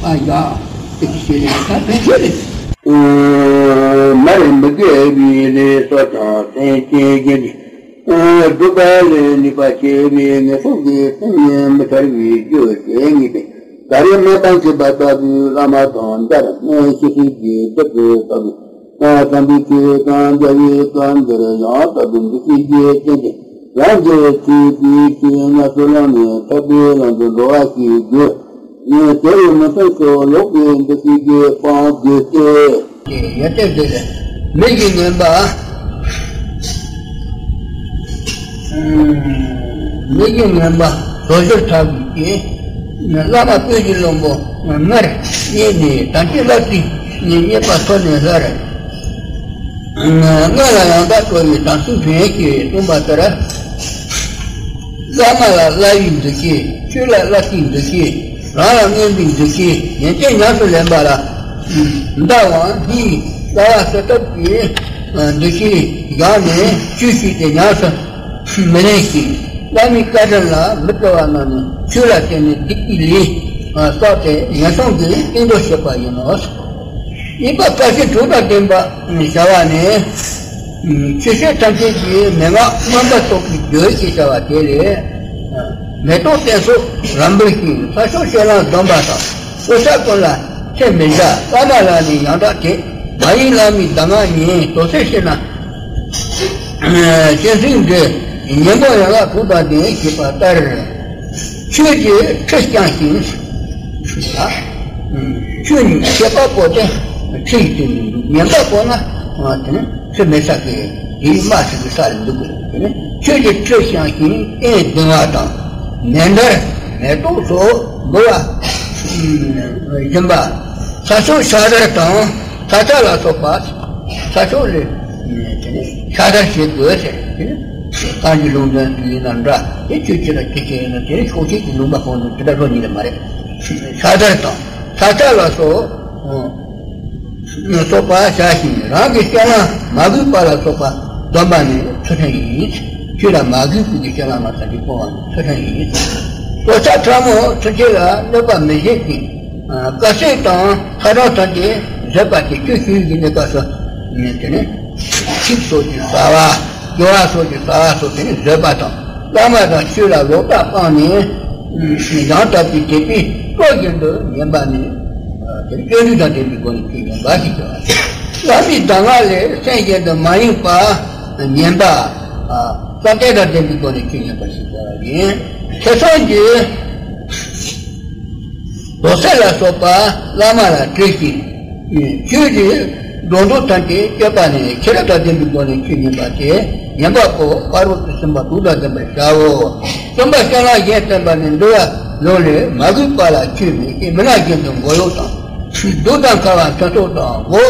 ཕ་ཡག་དེ་ཀྱི་བཤད་ལས་ད་ཕན་ཆད་རེད། མ་རིག་མི་དགེ་བའི་ལས་སོགས་ཀྱང་སེམས་ཅན་གཞན་གྱི། སྒྲུབ་པ་ལས་ནུས་པ་ཆེ་བའི་ངན་སོང་གི་སེམས་ཉིད་མི་ཐར་བའི་རྒྱུ་ཞེས་ངེས་ཏེ། ད་རེས་མ་དང་ཁྱད་པར་ལྟ་བུའི་བླ་མ་དང་འདྲ་བར་ཤེས་བྱའི་རྒྱུད་སྡེ་ལྟ་བུའི་བསམ་པའི་ཆོས་དང་འཇའ་བའི་སྐབས་འདིར་ཡང་ལྟ་བུ་འདུ་ཤེས་རྒྱུད་ཅན་གྱི་ལམ་གྱི་ཆོས་ཀྱི་ཆོས་ཉམས་སུ་བླངས་ནས་ཐར་པའི་ལམ་དུ་འགྲོ་བ་ཞིག་དགོས། དེ་ཡི་མི་མཐུན་ཕྱོགས་ལོག་པའི་འདུ་ཤེས་ཀྱིས་སྤང་དགོས་ཏེ། ཡོན་ཏན་འདི་ལས་མི་གི་ངན་པ། མི་གི་ངན་པ་དོ་ཤོར་ཐབས་ཀྱིས། བླ་མ་དཔོན་གྱི་བློན་པོ་སྔར་རྙེད་ནས་དམ་ཆོས་བསླབ་ཚིགས་ནས་རྙེད་པ་ཐོབ་ནས་སླར། སྔར་ལ་ཡང་དག་སྤྲོ་བའི་དམ་ཚིག་བཞིན་གྱིས་གསུངས་པ་ལྟར། བླ་མ་ལ་བསླབ་པའི་འདུ་ཤེས། ཆོས་ལ་བསླབ་པའི་འདུ་ཤེས། རང་ལ་མངོན་པའི་འདུ་ཤེས། ཡོན་ཏན་ཉམས་སུ་ལེན་པ་ལ་ཟླ་བ་གཉིས་རྩ་བ་གསལ་ཐབས་ཀྱི་འདུ་ཤེས་བཞག་ནས་ཆོས་བྱས་ཏེ་ཉམས་སུ་མི་ལེན་ཞིང་། བླ་མའི་བཀའ་དྲིན་ལ་མི་སྐྱོ་བ་རྣམས་ནི་ཆོས་ལ་བརྟེན་ནས་སྡིག་པའི་ལས་བསགས་ཏེ་ངན་སོང་གི་གཏིང་རྡོ་བྱེད་པ་ཡིན་ནོ། གཉིས་པ་བཀའ་བཞིན་དྲུག་དང་ལྡན་པ་བྱ་བ་ནི། ཆོས་བཤད་ཐམས་ཅད་ཀྱི་མན་ངག་མངོན་པར་རྟོགས་པའི་རྒྱུ་ཞེས་བྱ་བ་དེ་ལས། མེ་ཏོག་སྟན་སོགས་རམ་འབུལ་ཞིང་ས་ཕྱོགས་ཕྱེད་ལམ་འདོན་པ་དང་། སྐུ་ཚབ་ཀུན་ལ་ཚེ་མི་འཇའ། བླ་མ་ལ་ནི་ཡང་དག་དད། མ་ཡེངས་བླ་མའི་གདམས་ངག་ཉན། དོ་ཚིགས་ཤེས་ན་སྤྱན་ཟིན་འདྲི། ཉན་པོ་ཡན་ལག་དྲུག་དང་ལྡན་ཞེས་པ་ལྟར། ཆོས་ཀྱི་ཁྲི་བསྐྱངས་ཤིང་། ཆོས་ཉིད་བཤད་པ་པོ་དེ་ཁྲི་ཡི་སྟེང་དུ་འདུག་ཉན་པ་པོ་ན་དེ་ནི་ཁྲི་མེད་ས་གི་དེའི་དམག་ཞིག་གི་ས་ལ་འདུག་དགོས་དེ་ནི་ཆོས་ཀྱི་ཁྲི་བསྐྱངས་ཤིང་སྟན་བདེ་བ་དང་མཎྜལ་མེ་ཏོག་སོགས་འབུལ་བ་སྦྱིན་པ། ས་ཕྱོགས་ཕྱག་བདར་དང་། ས་ཆ་ལ་སོགས་པ། ས་ཕྱོགས་ལས་ཕྱག་བདར་བྱེད་དགོས་ཟེར། གང་གི་ལུང་བསྟན་ཡིན་ན་འདྲ། དེ་ཆོས་ཁྱེད་ལ་ཁྱེད་ཁྱེད་ཡིན་ན་དེ་ཕྱོགས་ཁྱེད་ཀྱི་ལུང་པ་ཁོང་ནས་དེ་འདྲ་ལྷོ་ཉིད་ལ་མ་རེད། ཕྱག་བདར་དང་ས་ཆ་ལ་སོགས་སོགས་པ་བྱ་ཞིང་རང་གི་སྤྱན་ལམ་མ་གུས་པ་ལ་སོགས་པ་འདོན་པ་ནི་ཚུལ་ཁྲིམས་ཡིན། ཆོས་ལ་མ་གུས་པའི་སྤྱན་ལམ་མ་ཚང་གི་སྤོང་བ་ནི་ཚུལ་ཁྲིམས་ཡིན། སོ་ཆ་ཕྲ་མོ་ཚུལ་ཁྲིམས་ལ་གནོད་པ་མི་བྱེད་ཅིང་། དཀའ་སྤྱད་དང་ཚ་གྲང་ཐམས་ཅད་བཟོད་པ་སྟེ་ཆོས་ཞུ་ཡི་གནས་སྐབས་སུ་ནི་དེ་ནི་ཚིག་སོགས་ཀྱི་བྱ་བ་སྦྱོར་བ་སོགས་ཀྱི་བྱ་བ་སོགས་དེ་ནི་བཟོད་པ་དང་བླ་མ་དང་ཆོས་ལ་ལོག་ལྟ་སྤངས་ནས་ཡང་དག་པའི་དད་པས་སྤྲོ་བཞིན་དུ་ཉན་པ་ནི་དེ་ནི་སྤྱོད་འཇུག་དང་ལྡན་པའི་སྒོ་ནས་ཆོས་ཉན་པ་ཞེས་བྱ་བ། བླ་མའི་གདམས་ངག་ལས་སེམས་གཞན་དུ་མ་ཡེངས་པ་ཉན་པ། བསམ་གཏན་དང་ལྡན་པའི་སྒོ་ནས་ཆོས་ཉན་པ་ཞེས་བྱ་བ་ཡིན། ཁྱེད་ཚང་གིས། རྡོ་སེ་ལ་སོགས་པ་བླ་མ་ལ་དྲི་ཞིང་། ཆོས་ཀྱི་སྒྲོ་འདོགས་ཐམས་ཅད་གཅོད་པ་ནི་ཤེས་རབ་དང་ལྡན་པའི་སྒོ་ནས་ཆོས་ཉན་པ་སྟེ། ཉན་པ་པོ་ཕ་རོལ་ཏུ་ཕྱིན་པ་དྲུག་དང་ལྡན་པར་བྱའོ། གསུམ་པ་སྤྱན་ལམ་གཞན་བསྟན་པ་ནི་འདུལ་བ་ལུང་ལས་མ་གུས་པ་ལ་ཆོས་མི་བྱེད། མི་ལ་གཞན་དུ་མགོ་གཡོག་དང་། སྡུག་དང་ཚ་བ་མཐུན་ཕྱོགས་དང་གོ།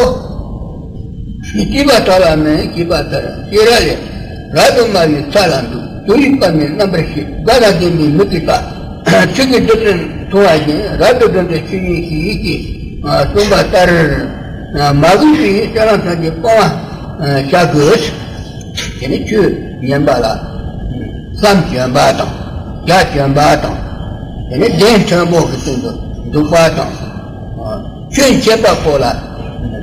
སྐྱེས་པ་དག་ལ་མིན་སྐྱེས་པ་ལྟར། སྐྱེས་རབས་ལས་རབ་ཏུ་དམའ་བའི་ཚད་ལ་འདུག་དུས་ཡུན་དཔག་མེད་རྣམ་པར་ཤེས། དགའ་དང་ལྡན་པའི་མི་གུས་པ། ཆོས་ཀྱི་རྡུལ་ཕྲན་ བསྲུང་བ་བཞིན་རབ་ཏུ་བསྒྲིམས་ཏེ་ཆོས་ཉན་ཞིག་ཅེས་གསུངས་པ་ལྟར། མ་གུས་པའི་སྤྱོད་ལམ་ཐམས་ཅད་སྤོང་བར་བྱ་དགོས། དེ་ནི་ཆོས་ཉན་པ་ལ་བསམ་བྱོན་པ་དང་། རྒྱ་བྱོན་པ་དང་། དེ་ནི་བདེན་མཐོན་པོ་གི་སྟེང་དུ་འདུག་པ་དང་། ཆོས་འཆད་པ་པོ་ལ་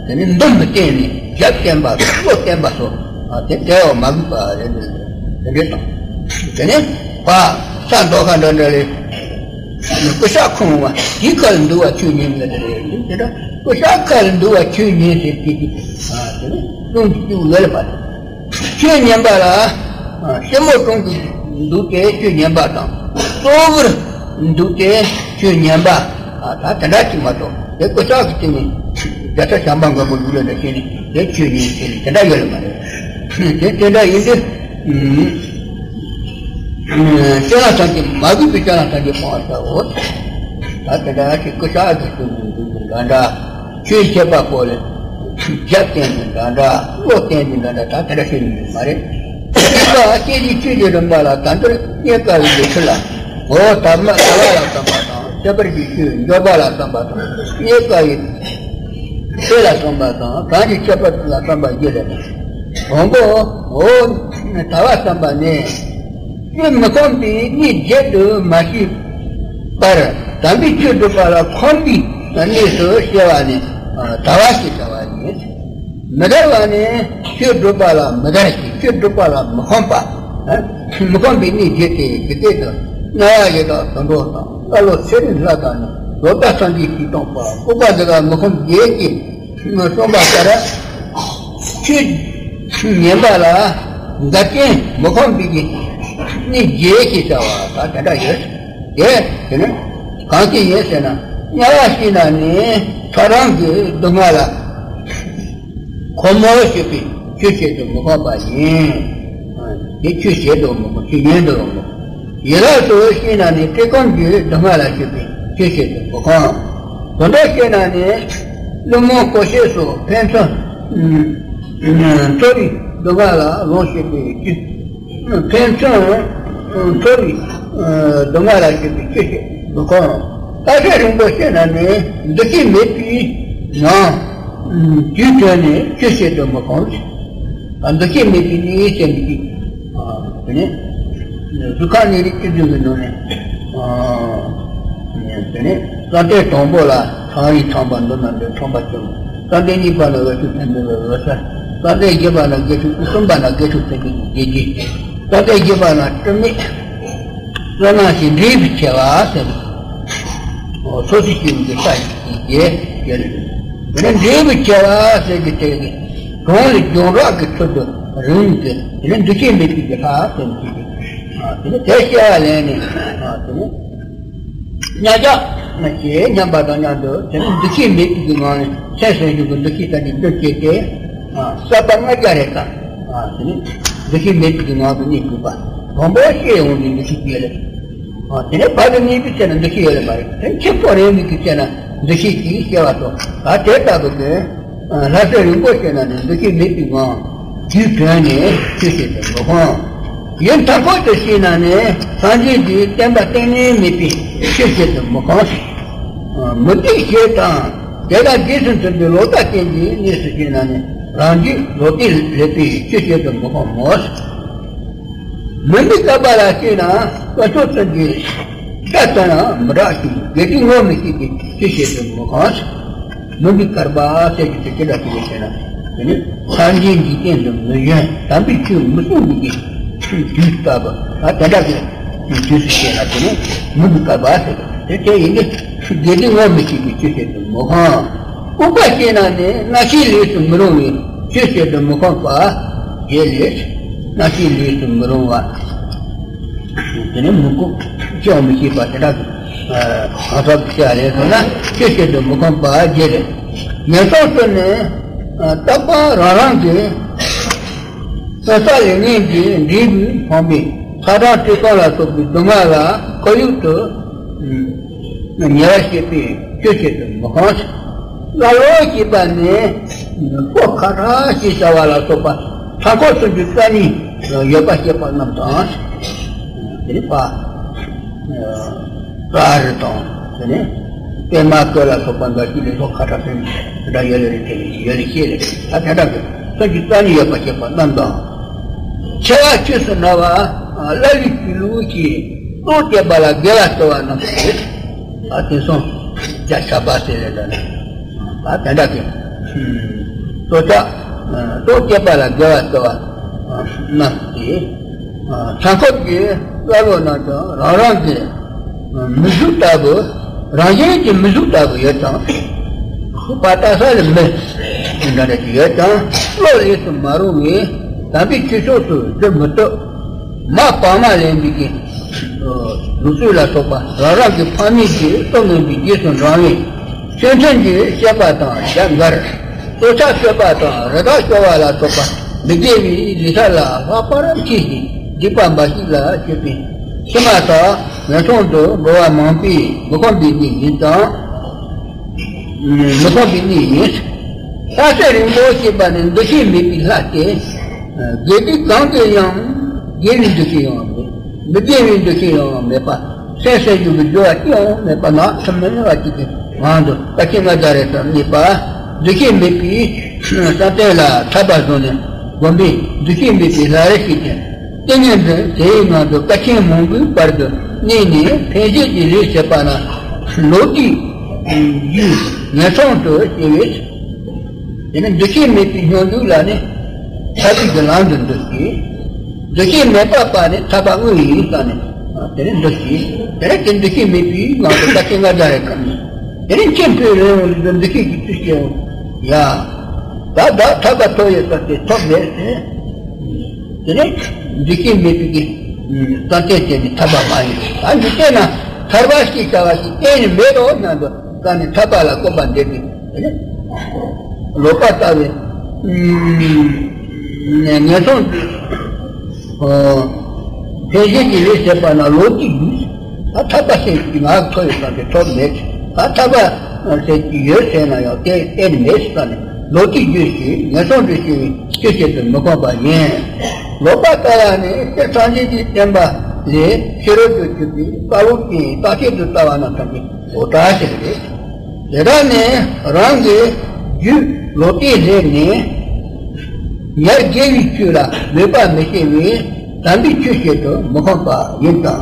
དེ་ནི་འདུམ་བསྟན་ནས་རྒྱབ་བསྟན་པ་དང་བློ་བསྟན་པ་སོགས་དེ་དེའོ་མ་གུས་པ་རེད་འདུག་དེ་འདྲ་དང་། དེ་ནི་ཕ་ས་མདོ་ཁ་འདྲ་འདྲ་ལས། ཀུ་ཤ་ཁོང་བ་དེའི་ཁ་ལ་འདུ་བ་ཆོས་ཉན་གྱི་རེད་དེ་འདྲ། ཀུ་ཤ་ཁ་ལ་འདུ་བ་ཆོས་ཉན་ཟེར་གྱི་དེ་དེ་ནི་ལུང་གཅིག་ཡོད་ལ་མ་རེད། ཆོས་ཉན་པ་ལ་ཤེ་མོ་གྲོང་གི་འདུག་སྟེ་ཆོས་ཉན་པ་དང་གཙོ་བོར་འདུག་སྟེ་ཆོས་ཉན་པ་ད་དེ་འདྲ་ཅིག་མ་གཏོགས་དེ་ཀུ་ཤ་གི་སྟེང་ནས་རྒྱ་ཚ་བྱམས་པ་མགོན་པོ་ཡུལ་ལ་འདྲ་བྱས་ནས་དེ་ཆོས་ཉན་ཟེར་ནས་དེ་འདྲ་ཡོད་ལ་མ་རེད། དེ་དེ་འདྲ་ཡིན་དུས། སྤྱོད་ལམ་ཐམས་ཅད་མ་གུས་པའི་སྤྱོད་ལམ་ཐམས་ཅད་སྤོང་བར་བྱའོ། ད་དེ་འདྲ་ཞིག་ཀུ་ཤ་གི་སྟེང་ནས་འདུག་གི་འདྲ་འདྲ། ཆོས་འཆད་པ་པོ་ལ་རྒྱབ་བསྟན་གྱི་འདྲ་འདྲ། བློ་བསྟན་གྱི་འདྲ་འདྲ། ད་དེ་འདྲ་ཞིག་ཡིན་མ་རེད། གཉིས་པ་སྐྱེ་འཇིག་ཆོས་ཀྱི་རིམ་པ་ལ་ད་འདིར་རྙེད་དཀའ་བའི་ཡུལ་ཕྲ་ལ། འོ་ཐ་མ་ཐ་མ་ལ་བསམ་པ་དང་ཁྱད་པར་གྱི་ཆོས་འབྱོར་པ་ལ་བསམ་པ་དང་རྙེད་དཀའ་བའི་ཆོས་ལ་བསམ་པ་དང་གང་གི་ཁྱད་པར་ལ་བསམ་པ་བརྒྱད་རེད། དང་པོ། འོ་ཐ་མ་བསམ་པ་ནི། ཆོས་མི་ཁོམ་པའི་གནས་བརྒྱད་དུ་མ་སྐྱེས་པར་དམ་པའི་ཆོས་སྒྲུབ་པ་ལ་ཁོམ་པའི་གནས་སུ་སྐྱེ་བ་ནི་ཐ་མ་ཞེས་བྱ་བ་ཡིན། མི་དར་བ་ནི་ཆོས་སྒྲུབ་པ་ལ་མི་དར་ཞིང་ཆོས་སྒྲུབ་པ་ལ་མི་ཁོམ་པ། མི་ཁོམ་པའི་གནས་བརྒྱད་དེ་ཇི་སྐད་དུ། རྣ་བ་ཡི་དྭགས་དུད་འགྲོ་དང་། ཀ་ལོ་ཚེ་རིང་ལྷ་དང་ནི། བཟོད་པ་སངས་རྒྱས་ཀྱིས་སྟོང་པ། ལྐུགས་པ་འདི་དག་མི་ཁོམ་བརྒྱད་ཀྱིས་གསུངས་པ་ལྟར། ཆོས་ཉན་པ་ལ་འགལ་རྐྱེན་མི་ཁོམ་པའི་གནས་བརྒྱད་ཅེས་བྱ་བ་དང་དེ་འདྲ་ཡོད། དེ་དེ་ནི་གང་ཞིག་ཡིན་ཟེར་ན། དམྱལ་བ་སྐྱེས་ན་ནི་ཐོ་རངས་ཀྱི་སྡུག་བསྔལ་ལ་ཁོམ་མོ་ཞེས་པའི་ཆོས་བྱེད་དུ་མི་ཁོམ་པ་ཡིན། དེ་ཆོས་བྱེད་དུ་མི་ཁོམ། ཆོས་ཉན་དུ་མི་ཁོམ། ཡི་དྭགས་སུ་སྐྱེས་ན་ནི་བཀྲེས་སྐོམ་གྱི་སྡུག་བསྔལ་ལ་སྐྱེས་པའི་ཆོས་བྱེད་དུ་མི་ཁོམ། དུད་འགྲོ་སྐྱེས་ན་ནི་བླུན་རྨོངས་ཀོ་ཤེད་སོགས་ཕན་ཚུན་འཚོ་བའི་སྡུག་བསྔལ་ལ་ལོངས་སྤྱོད་པའི་ཆོས། ཕན་ཚུན་འཚོ་བའི་སྡུག་བསྔལ་ལ་སྐྱེས་པའི་ཆོས་བྱེད་དུ་མི་ཁོམ། རྟ་དྲེལ་རིང་པོ་སྐྱེས་ན་ནི་འདུ་ཤེས་མེད་པའི་ངང་དུས་གྲོལ་ནས་ཆོས་བྱེད་དུ་མི་ཁོམ། འདུ་ཤེས་མེད་པའི་གནས་ཅན་གྱི། དེ་ནས་གཟུགས་ཁམས་གནས་རིགས་བཅུ་བདུན་གྱི་ནང་ནས། དེ་ནས་བསམ་གཏན་དང་པོ་ལ་ཐག་རིང་ཐང་པ་འདི་ན་འདི་ཁྲོན་པ་བཅོམ། བསམ་གཏན་གཉིས་པ་ལ་འོད་སྲུང་ཐིམ་པའི་འོད་གསལ། བསམ་གཏན་བཞི་པ་ལ་དགེ་ཕྲུག་གསུམ་པ་ལ་དགེ་ཕྲུག་ཐིམ་པའི་དགེ་རྒྱས། བསམ་གཏན་བཞི་པ་ལ་དྲི་མེད་བློ་སྣང་ཞེས་འབྲས་བུ་ཆེ་བ་ཟེར། འོ་སོ་སོ་སྐྱེ་བོ་གི་ས་ཞིག་གི་རྒྱས་ཡོད་ལ། དེ་ནས་འབྲས་བུ་ཆེ་བ་ཟེར་གྱི་དེ་གི་གྲོང་ལ་འཇོང་རག་གི་ཚུལ་དུ་རིང་གི་དེ་ནས་འདུ་ཤེས་མེད་པའི་གི་ལྷ་ཟེར་གྱི་དེ་ནས་དེ་སྐྱེ་བ་ལེན་ནས་དེ་ནས་མཉམ་བཞག་ཞེས་མཉམ་པ་དང་མཉམ་དུ་དེ་ནས་འདུ་ཤེས་མེད་པའི་གི་ངང་ནས་སེམས་སེམས་བྱུང་གི་འདུ་ཤེས་ད་ནི་འདུ་བྱེད་དེ་ཟབ་པ་ལྔ་བརྒྱ་རེ་དང་དེ་ནས་འདུ་ཤེས་མེད་པའི་གི་ངང་དུ་གནས་དགོས་པ། དང་པོ་ཤེས་ཡོང་དུས་འདུ་ཤེས་སྐྱེ་ལེ། དེ་ནས་བར་དུ་གནས་པའི་ཚེ་ན་འདུ་ཤེས་ཡོད་ལེ་མ་རེད། དེ་ཆེན་པོ་རེད་མི་གི་ཚེ་ན་འདུ་ཤེས་ཀྱིས་སྐྱེ་བ་དང་ད་དེ་ལྟ་བུ་གི་ལྷ་སྲས་རིན་པོ་ཆེ་རྣམས་ནི་འདུ་ཤེས་མེད་པའི་ངང་རྒྱུད་དོན་ནས་ཆོས་བྱེད་དུ་མི་ཁོམ། ཡུལ་མཐའ་འཁོབ་ཏུ་སྐྱེས་ན་ནི་སངས་རྒྱས་ཀྱི་བསྟན་པ་གཏན་ནས་མེད་པའི་ཆོས་བྱེད་དུ་མི་ཁོམ། མུ་སྟེགས་ཞེས་དང་དེ་དག་རྗེས་སུ་མཐུན་པའི་ལོག་ལྟ་ཅན་གྱི་གནས་སུ་སྐྱེས་ན་ནི་རང་རྒྱུད་ལོག་ལྟས་ལེགས་པའི་ཆོས་བྱེད་དུ་མི་ཁོམ་མོ། མུན་པའི་བསྐལ་པ་ལ་སྐྱེས་ན་དཀོན་མཆོག་གསུམ་གྱི་སྒྲ་ཙམ་ཡང་མི་གྲགས་ཤིང་དགེ་སྡིག་ངོ་མི་ཤེས་པའི་ཆོས་བྱེད་དུ་མི་ཁོམ། མུན་པའི་བསྐལ་པ་ཟེར་གྱི་དེ་ཅི་འདྲ་ཞིག་ཡོད་ཟེར་ན། དེ་ནི་སངས་རྒྱས་འཇིག་རྟེན་དུ་མི་བྱོན། དམ་པའི་ཆོས་མི་གསུང་བའི་དུས་ལྟ་བུ། ད་དེ་འདྲ་གི་དུས་སུ་སྐྱེས་ན་དེ་ནི་མུན་པའི་བསྐལ་པ་ཟེར་གྱི་དེ་དེ་ཡིན་གྱི་དགེ་སྡིག་ངོ་མི་ཤེས་པའི་ཆོས་བྱེད་དུ་མི་ཁོམ། ལྐུགས་པ་སྐྱེས་ན་ནི་རྣམ་ཤེས་ལས་སུ་མི་རུང་བའི་ཆོས་བྱེད་དུ་མི་ཁོམ་པ་བརྒྱད་ལས། རྣམ་ཤེས་ལས་སུ་མི་རུང་བ། དེ་ནི་མི་ལྐུགས་ཅི་ཡང་མི་ཤེས་པ་དེ་འདྲ་གི་གང་ཟག་གི་སྐྱེ་བ་ལེན་སོང་ན་ཆོས་བྱེད་དུ་མི་ཁོམ་པ་བརྒྱད་རེད། ངན་སོང་གསུམ་ནི་རྟག་པ་རང་རང་གི་སོ་སོ་ལས་ངན་གྱི་འབྲས་བུ་ཕོངས་པའི་ཚ་གྲང་བཀྲེས་སྐོམ་ལ་སོགས་པའི་སྡུག་བསྔལ་ལ་ཁོར་ཡུག་ཏུ་ཉེ་བར་སྐྱེས་པའི་ཆོས་བྱེད་དུ་མི་ཁོམ། ཀླ་ཀློ་ཞེས་པ་ནི་ཀློ་ཁ་ཁ་ཞེས་བྱ་བ་ལ་སོགས་པ་མཐའ་འཁོབ་སུམ་ཅུ་རྩ་གཉིས་ཡོད་པ་སྐྱེས་པ་རྣམས་དང་། དེ་ནི་པ་ཀ་རི་དང་ ནས། པདྨ་བཀོད་ལ་སོགས་པ་འགའ་ཞིག་ལས་ཚོགས་ཁ་ཐག་ཐུན་འདྲ་ཡོད་ལེ་རེ་དེ་ཡོད་ལེ་ཤེས་ལེ། ད་དེ་འདྲ་གི་སོ་གི་རྩ་ནི་ཡོད་པ་ཞེས་པ་རྣམས་དང་། ཆེ་བ་ཆོས་སུ་ན་བ། ལ་ལུ་ཀྱི་ལུགས་ཀྱི་ལྟོ་བཅད་པ་ལ་དགེ་བ་སྩོལ་བ་རྣམས་ཏེ། ཨ་དེ་སོང་། རྒྱ་ཆ་པ་ཟེར་ལེ་འདྲ་ན། ཨ་དེ་འདྲ་གི། ལྟོ་ཆ། ལྟོ་བཅད་པ་ལ་དགེ་བ་སྩོལ་བ་རྣམས་ཏེ། ཚང་ཁོབ་ཀྱི་བླ་ལོ་རྣམས་དང་རང་རང་གི་མི་གཟུགས་ལྟ་བུ། རང་བཞིན་གྱི་མི་གཟུགས་ལྟ་བུ་ཡོད་ཀྱང་། ཁོ་པ་ལྟ་ས་ལ་མི་འདྲ་འདྲ་ཅིག་ཡོད་ཀྱང་བློ་ལས་སུ་མ་རུང་བས་དམ་པའི་ཆོས་ཕྱོགས་སུ་བསྒྱུར་མི་བཏུབ། མ་བག་མ་ལེན་པའི་གི་ལུགས་སྲོལ་ལ་སོགས་པ་རང་རང་གི་ཕ་མེས་ཀྱི་སྟོབས་མིན་པའི་རྗེས་སུ་འབྲང་བའི་ཆོས་མཐུན་གྱི་བཤད་པ་དང་རྒྱ་འགལ། སྲོག་ཆགས་གསོད་པ་དང་རི་དྭགས་སྐྱོ་བ་ལ་སོགས་པ་མི་དགེ་བའི་ལས་ས་ལ་ལྷག་པར་མཁས་ཤིང་སྡིག་པ་འབའ་ཞིག་ལ་སྤྱོད་པའི་ཕྱི་མ་དག་ངན་སོང་དུ་འགྲོ་བ་མང་པོས་མི་ཁོམ་པའི་གནས་ཡིན་ཙང་། མི་ཁོམ་པའི་གནས་ཡིན། རྟགས་གསལ་རིང་པོ་ཞེས་པ་ནི་འདུ་ཤེས་མེད་པའི་ལྷ་སྟེ། དགེ་སྡིག་གང་དུ་ཡང་དགེ་བའི་འདུ་ཤེས་ཡང་མེད། མི་དགེ་བའི་འདུ་ཤེས་ཡང་མེད་པ། སེམས་སེམས་བྱུང་གི་སྦྱོར་བ་ཅི་ཡང་མེད་པ་ན་ཐུན་མིན་བ་ཅིག་གི་ངང་དུ་དཀའ་ཆེན་ལྔ་བརྒྱ་རེ་ཙམ་རྙེད་པ། འདུ་ཤེས་མེད་པའི་བསམ་གཏན་ལ་ཐར་པ་བཟུང་ནས་བསྒོམ་པའི་འདུ་ཤེས་མེད་པའི་ལྷ་རེ་ཞིག་ཀྱང་། ཏིང་ངེ་འཛིན་དེའི་ངང་དུ་དཀའ་ཆེན་མང་པོའི་བར་དུ་གནས་ནས་འཕེན་བྱེད་ཀྱི་ལས་བྱེད་པ་ན་ལོག་ལྟའི་རྒྱུས་ངན་སོང་དུ་སྐྱེ་བས། དེ་ནི་འདུ་ཤེས་མེད་པའི་སྙོམས་འཇུག་ལ་ནི་ཐར་པའི་གི་ལམ་དུ་འདུ་ཞིང་། འདུ་ཤེས་མེད་པ་པ་ནི་ཐར་པ་དངོས་ཡིན་ཙང་ནི་དེ་ནི་འདུ་ཤེས། དེ་ནི་དེ་འདུ་ཤེས་མེད་པའི་ངང་དུ་དཀའ་ཆེན་ལྔ་བརྒྱ་རེ་ཁམས་ནི། དེ་ནི་ཁྱེད་ཕུད་རིང་བོ་འདུ་ཤེས་ཀྱི་ཚུལ་སྐྱེའོ། ཡ། ད་བདག་ཐར་པ་ཐོབ་ཡོད་ས་དེ་ཐོབ་མེད་ཟེར། དེ་ནས་འདུ་ཤེས་མེད་པའི་གི་བསམ་གཏན་དེ་ནི་ཐར་པ་མ་ཡིན། ད་འདི་བལྟས་ན་ཐར་པ་ཞེས་བྱ་བ་ཞིག་གཏན་ནས་མེད་དོ་སྙམ་དུ་བསམ་ནས་ཐར་པ་ལ་བཀོད་པ་འདེབས་ཏེ། དེ་ནས་ལོག་པར་ལྟ་བའི་ངན་སོང་དུ་འཕེན་བྱེད་ཀྱི་ལས་བྱེད་པ་ན་ལོག་ལྟའི་རྒྱུས། ད་ཐར་པ་ཟེར་གྱི་ང་ཐོབ་ཡོད་ས་དེ་ཐོབ་མེད། ད་ཐར་པ་ཟེར་གྱི་ཡོད་ཟེར་ན་ཡང་དེ་གཏན་ནས་མེད་ཟེར་ནས་ལོག་ལྟའི་རྒྱུ་ཞིག་ངན་སོང་དུ་སྐྱེ་བའི་ཆོས་བྱེད་དུ་མི་ཁོམ་པ་ཡིན། ལོག་པར་ལྟ་བ་ནི་སྤྱིར་སངས་རྒྱས་ཀྱི་བསྟན་པ་ལས་ཕྱི་རོལ་དུ་གྱུར་པའི་བཀའ་སློབ་ཀྱི་རྟགས་ཆོས་སུ་ལྟ་བ་རྣམས་ཐམས་ཅད་འོ་ད་ཟེར་རེད། དེ་དག་ནི་རང་གི་རྒྱུད་ལོག་ལྟའི་ལས་ནི་ཉེར་དགེ་བའི་ཆོས་ལ་མོས་པ་མི་བྱེད་པས་དམ་པའི་ཆོས་བྱེད་དུ་མི་ཁོམ་པ་ཡིན་ཙང་།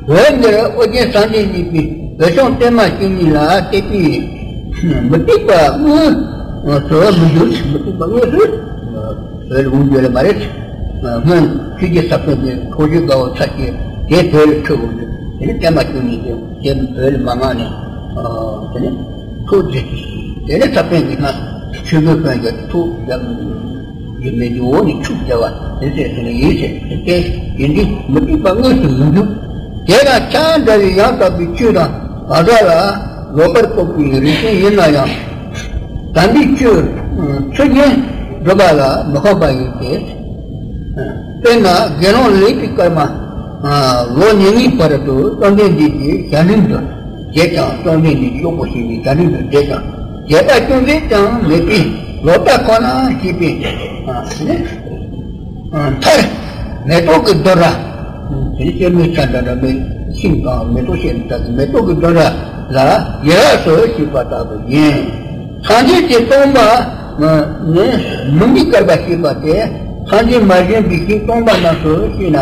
བོད་འདིར་ཨོ་རྒྱན་སངས་རྒྱས་གཉིས་པའི་བོད་སྐྱོང་བརྟན་མ་བཅུ་གཉིས་ལ་གཏད་པའི་མུ་སྟེགས་པ་དངོས་སུ་མི་འགྱུར། མུ་སྟེགས་པ་དངོས་སུ་བོད་ལ་འོང་རྒྱུ་ལ་མ་རེད། སྔོན་ཆོས་རྒྱལ་ས་པཎ་གྱི་ཁོ་ཤེས་དགའ་བོ་ཚར་གྱི་དེ་བོད་ལ་ཁྲིད་འོང་རྒྱུ་དེ་ནི་བརྟན་མ་བཅུ་གཉིས་དེ་དེ་བོད་ལ་མ་མངགས་ནས་དེ་ནི་ཐུགས་བརྗེད་དེ་དེ་ནི་ས་པཎ་གྱི་སྔ་ཆོས་གོས་གོན་རྒྱུ་ཐུགས་བརྒྱབ། ཡིད་མི་བདེ་འོ་ནི་ཆུ་བརྒྱབ་པ་དེ་ཚེ་དེ་ནི་ཡིད་ཆེས་དེ་ཡིན་དུས་མུ་སྟེགས་པ་དངོས་སུ་མི་འགྱུར། དེ་ན་ཆ་འདྲ་བའི་ཡང་དག་པའི་ཆོས་དང་བག་ཆགས་ལ་ལོག་པར་རྟོག་པའི་རིགས་ཅན་ཡིན་ན་ཡང་། དམ་པའི་ཆོས་ཚུལ་གྱིས་སྒྲུབ་པ་ལ་མི་ཁོམ་པ་ཡིན་ཏེ། དཔེར་ན་དགེ་སློང་ལེགས་པའི་སྐར་མ་ལོ་ཉེར་ལྔའི་བར་དུ་བཅོམ་ལྡན་འདས་ཀྱི་ཞལ་མཇལ་དུ་བྱེད་ཀྱང་བཅོམ་ལྡན་འདས་ཀྱི་གཡོག་པོ་བྱས་ནས་ཞལ་མཇལ་དུ་བྱེད་ཀྱང་བྱེད་པ་ཅུང་ཟད་ཀྱང་མེད་པས་ལོག་ལྟ་ཁོ་ན་ཞེས་པའི་མཐར་མེ་ཏོག་གི་རྡོ་ར། དེ་ནི་སྐྱེད་མོས་ཚལ་འདྲ་འདྲ་མེད་ཤིང་དང་མེ་ཏོག་བཤད་ནི་ལྟ་བུ་མེ་ཏོག་གི་རྡོ་ར་ལ་ཡི་རངས་སུ་བྱེད་པ་ལྟ་བུ་ཡིན། སངས་རྒྱས་ཀྱིས་སྟོང་པ་ནི་མུན་པའི་བསྐལ་པ་ཞེས་པ་སྟེ་སངས་རྒྱས་མ་བཞེངས་པའི་ཞིང་སྟོང་པ་རྣམས་སུ་སྐྱེས་ན་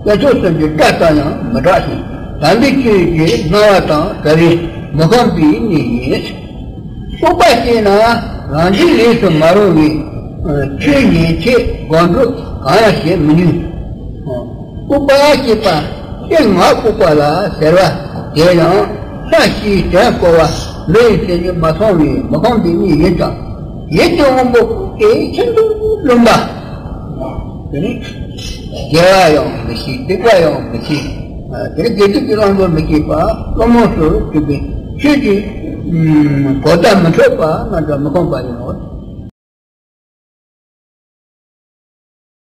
དཀོན་མཆོག་གསུམ་གྱི་སྒྲ་ཙམ་ཡང་མི་གྲགས་ཤིང་དམ་པའི་ཆོས་ཀྱི་སྣང་བ་དང་བྲལ་བས་མི་ཁོམ་པའི་གནས་ཡིན། སྤོབས་པ་སྐྱེས་ན་རང་རྒྱུད་ལས་སུ་མ་རུང་བའི་ཆོས་ཉན་ཆེད་སྒོམ་སྒྲུབ་གང་ཡང་བྱེད་མི་ནུས། སྤོབས་པ་སྐྱེས་པ་སྟེ་ང་སྤོབས་པ་ལ་ཟེར་བ་དེ་ཡང་ལྷ་ཞེས་དོན་གོ་བ་མི་ཡི་སེམས་ཉིད་མ་མཐོང་བས་མི་ཁོམ་པའི་གནས་ཡིན་ཙང་ཡིད་ཀྱི་དབང་པོ་ཀུན་གྱི་ཤིན་ཏུ་བླུན་པ། དེ་ནི་དགེ་བ་ཡང་མི་ཤེས་སྡིག་པ་ཡང་མི་ཤེས། དེ་ནི་དགེ་སྡིག་གི་དབང་པོ་མི་ཤེས་པ་བླུན་རྨོངས་སུ་གྱུར་པའི་ཆོས་ཀྱི་གོ་བརྡ་མི་འཕྲོད་པ་རྣམས་ཀྱང་མི་ཁོམ་པ་ཡིན་ནོ།